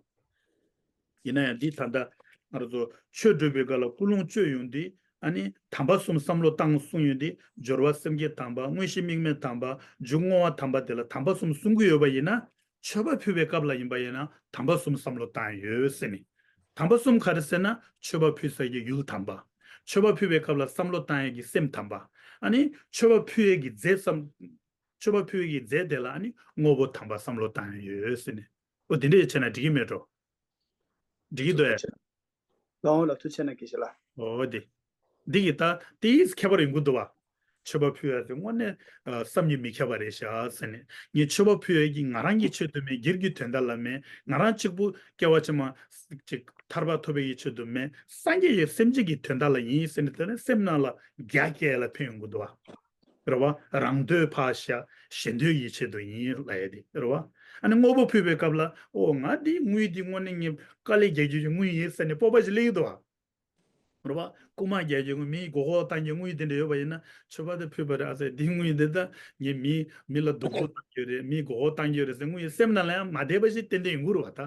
ཡིན་ན་ཡང་འདི་ད་ལྟ་ང་རང་ཚོ་ཆོས་སྒྲུབ་པའི་སྐབས་ལ་ཀུན་སློང་བཅོས་ཡོང་དུས། ཨ་ནི་དམ་པ་གསུམ་བསམ་བློ་བཏང་གསུང་ཡོང་དུས། སྦྱོར་བ་སེམས་བསྐྱེད་དམ་པ། དངོས་གཞི་དམིགས་མེད་དམ་པ། མཇུག་བསྔོ་བ་དམ་པ། དེ་ལ་དམ་པ་གསུམ་གསུང་གི་ཡོད་པ་ཡིན་ན། མཆོད་པ་ཕུལ་བའི་སྐབས་ལ་ཡིན་པ་ཡིན་ན་དམ་པ་གསུམ་བསམ་བློ་བཏང་ཡོད་ཟེར་ནས། དམ་པ་གསུམ་ག་རེ་ཟེར་ན། མཆོད་པ་ཕུལ་ས་ཀྱི་ཡུལ་དམ་པ། མཆོད་པ་ཕུལ་བའི་སྐབས་ལ་བསམ་བློ་བཏང་ཡས་ཀྱི་སེམས་དམ་པ། ཨ་ནི་མཆོད་པ་ཕུལ་ཡས་ཀྱི་རྫས་སམ། མཆོད་པ་ཕུལ་བའི་གི་རྫས་དེ་ལ་ཨ་ནི་དངོས་པོ་དམ་པ་བསམ་བློ་བཏང་ཡོད་ཟེར་ནས། ཨོ་དེ་འདྲས་བྱས་ན་འགྲིག་གི་མེད་འགྲོ། འགྲིག་གི་འདུག་ཨེ། ལགས་འོང་ལགས། ཐུགས་རྗེ་གནང་། དགེ་བཤེས་ལགས། ཨོ་དེ། འདི་གི་ད་དེའི་ཁྱད་པར་ཡོང་གི་འདུག་པ། མཆོད་པ་ཕུལ་ཡ་དེ་དངོས་གནས་ཨ་བསམ་གྱིས་མི་ཁྱབ་པ་རེད་ཤག་ཟེར་ནས། ངས་མཆོད་པ་ཕུལ་ཡ་གི་ང་རང་གི་ཆེད་དུ་མེད། སྒེར་གྱི་དོན་དག་ལ་མེད། ང་རང་གཅིག་པུ་སྐྱེ་བ་ཕྱི་མ་ཅིག་ཐར་པ་ཐོབ་པའི་ཆེད་དུ་མེད། སངས་རྒྱས་ཀྱི་སེམས་ཅན་གྱི་དོན་དག་ལ་ཡིན་ཟེར་ནས། དེ་ནས་སེམས་ནང་ལ་རྒྱ་སྐྱེད་ལ་ཕན་ཡོང་གི་འདུག་པ། རེད་བ། རང་འདོད་ཕར་བཞག། གཞན་དོན་ཡིད་ཆེད་དུ་ཡིན་ལབ་ཡ་དེ་རེད་བ། ཨ་ནི་དངོས་པོ་ཕུལ་བའི་སྐབས་ལ། ཨོ་ང་འདིའི་དངུལ་འདི་དངོས་གནས་ངས་དཀའ་ལས་རྒྱག་རྒྱུ་གི་དངུལ་ཡིན་ཟེར་ནས་སྤོབས་པ་ཞིག་སླེབས་ཀྱི་འདུག་བ། རེད་བ། རྐུ་མ་རྒྱག་རྒྱུ་དངུལ། མིའི་མགོ་སྐོར་བཏང་རྒྱུ་དངུལ་དེ་འདྲ་ཡོད་པ་ཡིན་ན། མཆོད་པ་དེ་ཕུལ་བ་རེད། ཨ་ཙི་འདིའི་དངུལ་འདི་ད་ངས་མི་མི་ལ་སྡུག་པོ་བཏང་རྒྱུ་རེད། མིའི་མགོ་སྐོར་བཏང་རྒྱུ་རེད་ཟེར་དངུལ་སེམས་ནང་ལ་ཡང་མ་བདེ་བ་ཞིག་ཏན་ཏན་ཡོང་གི་རེད་བ་ད།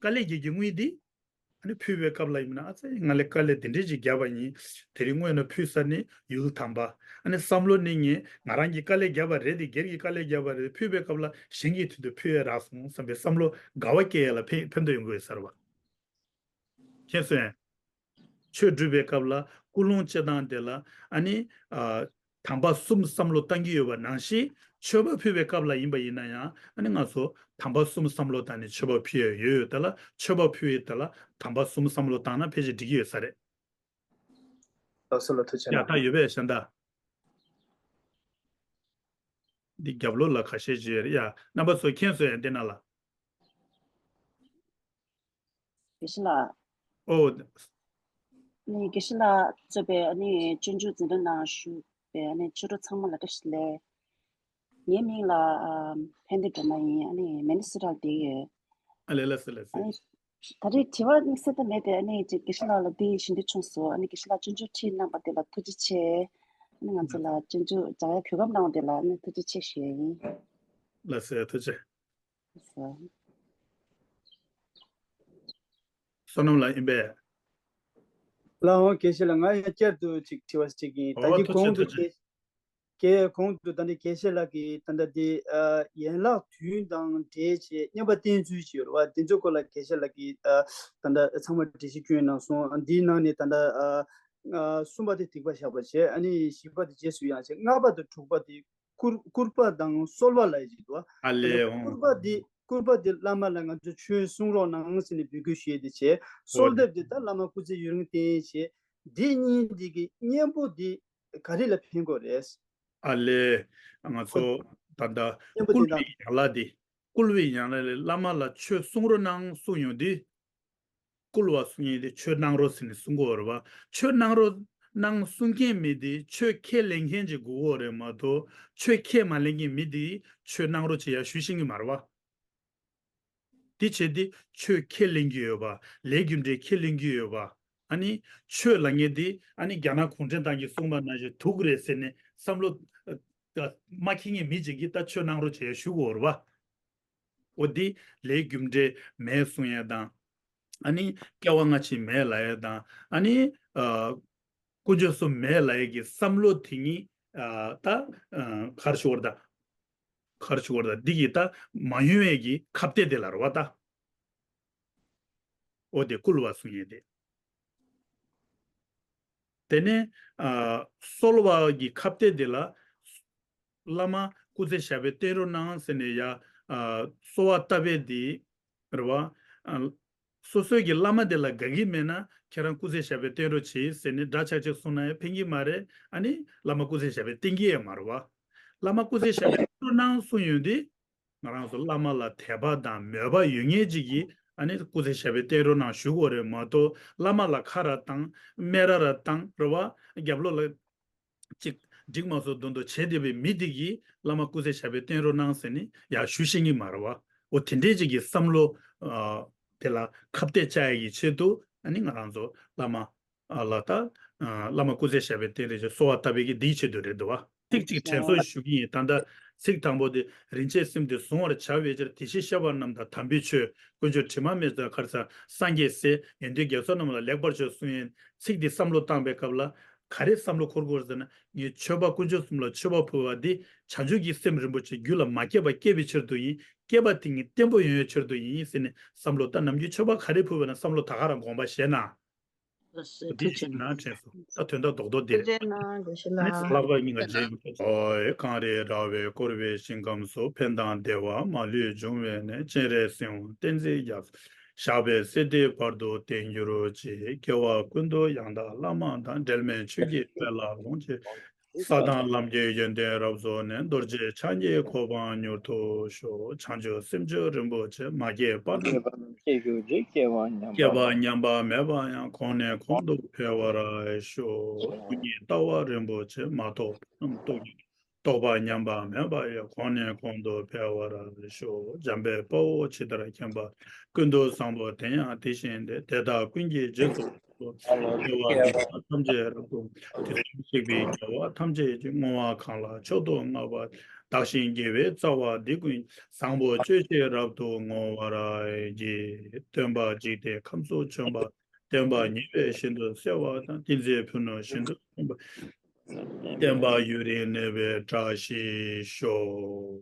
དཀའ་ལས་རྒྱག་རྒྱུ་དངུལ་འདི། ཨ་ནི་ཕུལ་བའི་སྐབས་ལ་ཡིན་ན། ཨ་ཙི། ང་ལས་དཀའ་ལས་འདི་འདྲས་ཅིག་བརྒྱབ་པ་ཡིན། དེ་རིང་དངོས་གནས་ཕུལ་ས་ནི་ཡུལ་དམ་པ། ཨ་ནི་བསམ་བློ་ནི་ངས་ང་རང་གིས་དཀའ་ལས་བརྒྱབ་པ་རེད་དེ། སྒེར་གྱི་དཀའ་ལས་བརྒྱབ་པ་རེད། ཕུལ་བའི་སྐབས་ལ་གཞན་གྱི་དོན་དུ་ཕུལ་ཡས་རག་སོང་བསམ་པའི་བསམ་བློ་དགའ་བ་སྐྱེ་ཡས་ལ་ཕན་ཕན་ཐོགས་ཡོང་གི་ཡོད་ས་རེད་བ། མཁྱེན་སོང་ངས། ཆོས་སྒྲུབ་པའི་སྐབས་ལ་ཀུན་སློང་སྤྱོད་སྟངས་དེ་ལ། ཨ་ནི། ཨ། དམ་པ་གསུམ་བསམ་བློ་བཏང་གི་ཡོད་པ་ནང་བཞིན། མཆོད་པ་ཕུལ་བའི་སྐབས་ལ་ཡིན་པ་ཡིན་ན་ཡང་། ཨ་ནི་ང་ཚོ་དམ་པ་གསུམ་བསམ་བློ་བཏང་ནས་མཆོད་པ་ཕུལ་ཡ་ཡོད་ཡོད། དེ་ལ་མཆོད་པ་ཕུལ་ཡས་དེ་ལ་དམ་པ་གསུམ་བསམ་བློ་བཏང་ན་ཕལ་ཆེར་འགྲིག་གི་ཡོད་ས་རེད། ལགས་སོ་ལགས། ཐུགས་རྗེ་ཡ། གནང་། ད་ཡོད་པས་གཞན་དག་འདི་རྒྱབ་ལོགས་ལ་ཁ་ཤས་ཅིག་ཡོད་རེད་ཡ། རྣམ་པ་ཚོ་མཁྱེན་སོང་ཡ། འདི་ནང་ལ། དགེ་བཤེས་ལགས། ཨོ། ནི་དགེ་བཤེས་ལགས་གཙོས་པའི་ཨ་ནི་སྤྱོད་འཇུག་འཛིན་གྲྭ་ནང་བཞུགས་པའི་ཨ་ནི་ཆོས་གྲོགས་ཚང་མ་ལ་བཀྲ་ཤིས་བདེ་ལེགས། ངའི་མིང་ལ་ཨ་ཕན་བདེ་སྒྲོལ་མ་ཡིན། ཨ་ནི་མི་ནི་སོ་ཊར་བསྡད་ཡོད། ཨ་ལེ། ལགས་སོ་ལགས་སོ། ཨ་ནི་ད་རེས་དྲི་བ་དམིགས་བསལ་ད་མེད་པས། ཨ་ནི་ཅིག་དགེ་བཤེས་ལགས་ལ་འདི་ཞུ་འདོད་བྱུང་སོང་། ཨ་ནི་དགེ་བཤེས་ལགས་སྤྱོད་འཇུག་ཁྲིད་གནང་པ་དེ་ལ་ཐུགས་རྗེ་ཆེ། ཨ་ནི་ང་ཚོ་ལ་སྤྱོད་འཇུག་སྦྱང་ཡ་གོ་སྐབས་གནང་བ་དེ་ལ་ཨ་ནི་ཐུགས་རྗེ་ཆེ་ཞུ་ཡ་ཡིན། ལགས་སོ། ཐུགས་རྗེ་ཆེ། བསོད་ནམས་ལགས་ཡིན་པས། ལགས་འོང་། དགེ་བཤེས་ལགས། ང་ཡང་བསྐྱར་དུ་ཅིག་དྲི་བ་ཅིག་ཡིན། ད་ཨོ། གིན་ཐུགས་རྗེ། གོང་དུ་ཐུགས་རྗེ། དགེ་གོང་དུ་ད་ནི་དགེ་བཤེས་ལགས་ཀྱིས་ད་ལྟ་འདི་ཨ་ཡན་ལག་བདུན་དང་འབྲེལ་བྱས་བསྙེན་པ་བསྟེན་ཚུལ་ཅིག་ཡོད་རེད་བ། འདི་ཚོའི་སྐོར་ལ་དགེ་བཤེས་ལགས་ཀྱིས་ཨ་ད་ལྟ་ཚང་མ་འགྲེལ་བཤད་སྐྱོན་གནང་སོང་། འདིའི་ནང་ནས་ད་ལྟ་ཨ་ཨ་གསུམ་པ་དེ་སྡིག་པ་བཤགས་པ་བྱས། ཨ་ནི་བཞི་པ་དེ་རྗེས་སུ་ཡང་བྱས། ལྔ་པ་དང་དྲུག་པ་དེ་སྐུར་སྐུར་པ་དང་གསོལ་བ་ལབ་ཡ་ཅིག་འདུག་བ། ཨ་ལེ། ཨོ། སྐུར་པ་འདི་སྐུར་པ་འདི་བླ་མ་ལ་ང་ཚོས་ཆོས་གསུང་རོགས་གནང་ཟེར་ནས་འབོད་སྐུལ་ཞུས་ཏེ་བྱས། གསོལ་འདེབས་འདི་ད་བླ་མ་སྐུ་ཚེ་ཡུན་རིང་བརྟན་བྱས། འདི་གཉིས་འདི་གི་གཉེན་པོ་འདི་ག་རེ་ལ་ཕན་གྱི་ཡོད་རེད། ཨ་ལེ། ང་ཚོ་ད་ལྟ་གཉེན་པོ་འདི་བསྐུལ་བའི་ཡན་ལག་འདི། བསྐུལ་བའི་ཡན་ལག་ལས་བླ་མ་ལ་ཆོས་གསུང་རོགས་གནང་གསུངས་ཡོང་དུས། བསྐུལ་བ་གསུང་མཁན་དེ་ཆོས་གནང་རོགས་ཟེར་ནས་གསུང་གི་ཡོད་རེད་བ། ཆོས་གནང་རོགས་གནང་གསུང་མཁན་མི་དེ་ཆོས་ཁས་ལེན་མཁན་ཅིག་དགོས་ཀྱི་ཡོད་རེད་མ་གཏོགས། ཆོས་ཁས་མ་ལེན་མཁན་མི་དེ་ཆོས་གནང་རོགས་བྱེད་ཡ་ཞུ་ཤེས་ཀྱི་མ་རེད་བ། དེ་བྱས་ཏེ་ཆོས་ཁས་ལེན་གྱི་ཡོད་པ། ལས་རྒྱུ་འབྲས་ཁས་ལེན་གྱི་ཡོད་པ། ཨ་ནི་ཆོས་ལབ་མཁན་དེ་ཨ་ནི་རྒྱ་ནག་གུང་ཁྲན་ཏང་གིས་གསུངས་པ་ནང་བཞིན་འདུག་གི་རེད་ཟེར་ནས་བསམ་བློ་ཨ་མ་འཁྱེར་མཁན་མི་ཅིག་གིས་ད་ཆོས་གནང་རོགས་བྱེད་ཡ་ཞུ་གི་ཡོད་རེད་བ། འོ། འདི་ལས་རྒྱུ་འབྲས་མེད་གསུང་ཡས་དང་། ཨ་ནི་སྐྱེ་བ་སྔ་ཕྱི་མེད་ལབ་ཡས་དང་། ཨ་ནི་ཨ་དཀོན་མཆོག་གསུམ་མེད་ལབ་ཡས་ཀྱི་བསམ་བློ་དེ་གཉིས་ཨ་ད་ཨ་ག་རེ་ཞུ་དགོས་རེད་ད། ག་རེ་ཞུ་དགོས་རེད་ད། འདི་གི་ད་མ་ཡོང་ཡས་ཀྱི་ཁ་གཏད་དེ་ལ་རེད་བ་ད། འོ། དེ་བསྐུལ་བ་གསུང་ཡས་དེ། དེ་ནས་ཨ་གསོལ་བ་གི་ཁ་གཏད་དེ་ལ། བླ་མ་སྐུ་ཚེ་ཞབས་པད་བརྟན་རོགས་གནང་ཟེར་ནས་ཡ་ཨ་གསོལ་བ་བཏབ་པའི་དེ་རེད་བ། ཨ་སོ་སོའི་གི་བླ་མ་དེ་ལ་དགའ་གི་མེད་ན། ཁྱེད་རང་སྐུ་ཚེ་ཞབས་པད་བརྟན་རོགས་གྱིས་ཟེར་ནས་སྒྲ་ཆག་ཆག་གསུངས་ན་ཡང་ཕན་གྱི་མ་རེད། ཨ་ནི་བླ་མ་སྐུ་ཚེ་ཞབས་པད་བརྟན་གྱི་ཡང་མ་རེད་བ། བླ་མ་སྐུ་ཚེ་ཞབས་པད་བརྟན་རོགས་གནང་གསུངས་ཡོང་དུས། ང་རང་ཚོ་བླ་མ་ལ་དད་པ་དང་མོས་པ་ཡོད་མཁན་ཅིག་གིས་ཨ་ནི་སྐུ་ཚེ་ཞབས་པད་བརྟན་རོགས་གནང་ཞུ་དགོས་རེད་མ་གཏོགས། བླ་མ་ལ་ཁ་ར་བཏང་། སྨད་ར་ར་བཏང་རེད་བ། རྒྱབ་ལོགས་ལ་ཅིག་འགྲིག་མ་སོང་མདོག་མདོག་བྱས་བསྡད་པའི་མི་དེ་གིས་བླ་མ་སྐུ་ཚེ་ཞབས་པད་བརྟན་རོགས་གནང་ཟེར་ནས་ཡར་ཞུ་ཤེས་ཀྱི་མ་རེད་བ། འོ། དེ་འདྲས་ཅིག་གི་བསམ་བློ་ཨ་དེ་ལ་ཁ་གཏད་བཅག་ཡ་གི་ཆེད་དུ། ཨ་ནི་ང་རང་ཚོ་བླ་མ་ཨ་ལ་ད་ཨ་བླ་མ་སྐུ་ཚེ་ཞབས་པད་བརྟན་རེ་ཅེས་གསོལ་བ་བཏབ་པའི་གི་འདིའི་ཆེད་དུ་རེད་འདུག་བ། ཚིག་གཅིག་དྲན་གསོ་ཞུ་གི་ཡིན། ད་ལྟ་ཚིག་དང་པོ་དེ། རིན་ཆེན་སེམས་དེ་གཟུང་བར་བྱ་བའི་ཕྱིར། དེ་བཞིན་གཤེགས་པ་རྣམས་དང་དམ་པའི་ཆོས། དཀོན་མཆོག་དྲི་མ་མེད་ཚོགས་ག་རེ་ཟེར། སངས་རྒྱས་སྲས་ཡོན་ཏན་རྒྱ་མཚོ་རྣམས་ལ་ལེགས་པར་མཆོད་གསུང་ཡས། ཚིག་འདི་བསམ་བློ་བཏང་པའི་སྐབས་ལ་ག་རེ་བསམ་བློ་འཁོར་དགོས་ཟེར་ན། ངས་མཆོད་པ་དཀོན་མཆོག་གསུམ་ལ་མཆོད་པ་ཕུལ་བ་འདི་བྱང་ཆུབ་ཀྱི་སེམས་རིན་པོ་ཆེ་རྒྱུད་ལ་མ་སྐྱེས་པ་སྐྱེ་བའི་ཕྱིར་དུ་ཡིན། སྐྱེས་པ་དེ་ཉིད་བརྟན་པོ་ཡོང་བའི་ཕྱིར་དུ་ཡིན་ཟེར་ནས་བསམ་བློ། ད་ནམ་རྒྱུན་མཆོད་པ་ག་རེ་ཕུལ་བ་ན་བསམ་བློ་ད་ག་རང་དགོངས་པ་བཞེས་ན། ལགས་སོ། འདི་ཐུགས་རྗེ་ཞིག་གནང་། དྲན་གསོ། ད་དོན་དག་རྡོག་རྡོག་འདི་རེད། ཐུགས་རྗེ་གནང་། དགེ་བཤེས་ཨ་ནི་ལགས། ལྷག་པར་སྙིང་ག་རྗེ་ཡོང་ཐུབ། ཨོ་ཡེ། གངས་རི་ར་བས་བསྐོར་བའི་ཞིང་ཁམས་སུ། ཕན་དང་བདེ་བ་མ་ལུས་འབྱུང་བའི་གནས། སྤྱན་རས་གཟིགས་དབང་བསྟན་འཛིན་རྒྱ་མཚོ། ཞབས་པད་སྲིད་མཐའི་བར་དུ་བརྟན་གྱུར་ཅིག། སྐྱེ་བ་ཀུན་ཏུ་ཡང་དག་བླ་མ་དང་། འབྲལ་མེད་ཆོས་ཀྱི་དཔལ་ལ་ལོངས་སྤྱོད། ས་དང་ལམ་གྱི་ཡོན་ཏན་རབ་རྫོགས་ནས། རྡོ་རྗེ་འཆང་གི་གོ་འཕང་མྱུར་ཐོབ་ཤོག། བྱང་ཆུབ་སེམས་མཆོག་རིན་པོ་ཆེ། མ་སྐྱེས་པ་རྣམས་སྐྱེ་གྱུར་ཅིག། སྐྱེས་པ་ཉམས་པ་སྐྱེས་པ་ཉམས་པ་མེད་པ་ཡང་། གོང་ནས་གོང་དུ་འཕེལ་བར་ཤོག། སྐུ་གཉིས་ལྟ་བ་རིན་པོ་ཆེ། མ་རྟོགས་པ་རྣམས་རྟོགས་གྱུར་ཅིག། རྟོགས་པ་ཉམས་པ་མེད་པ་ཡང་། གོང་ནས་གོང་དུ་འཕེལ་བར་ཤོག། འཇམ་དཔལ་དཔའ་བོས་ཇི་ལྟར་མཁྱེན་པ། ཀུན་ཏུ་བཟང་པོ་དེ་ཡང་དེ་བཞིན་ཏེ། དེ་དག་ཀུན་གྱི་རྗེས་སུ་བདག་སློབ་ཅིང་། དགེ་བ་འདུས་པ་ཐམས་ཅད་རབ་ཏུ་བསྔོ། དུས་གསུམ་གཤེགས་པའི་རྒྱལ་བ་ཐམས་ཅད་ཀྱིས། བསྔོ་བ་གང་ལ་མཆོག་ཏུ་བསྔགས་པ། བདག་གཞན་དགེ་བའི་རྩ་བ་འདི་ཀུན། བཟང་པོ་སྤྱོད་ཕྱིར་རབ་ཏུ་བསྔོ་བར་བགྱི། སྟོན་པ་འཇིག་རྟེན་ཁམས་སུ་བྱོན་པ། བསྟན་པ་ཉེས་པའི་ཤིན་ཏུ་གསལ་བ་དང་། ཏིང་འཛིན་ཕུ་ནུ་ཤིན་ཏུ་མཐུན་པ། བསྟན་པ་ཡུན་རིང་གནས་པའི་བཀྲ་ཤིས་ཤོག།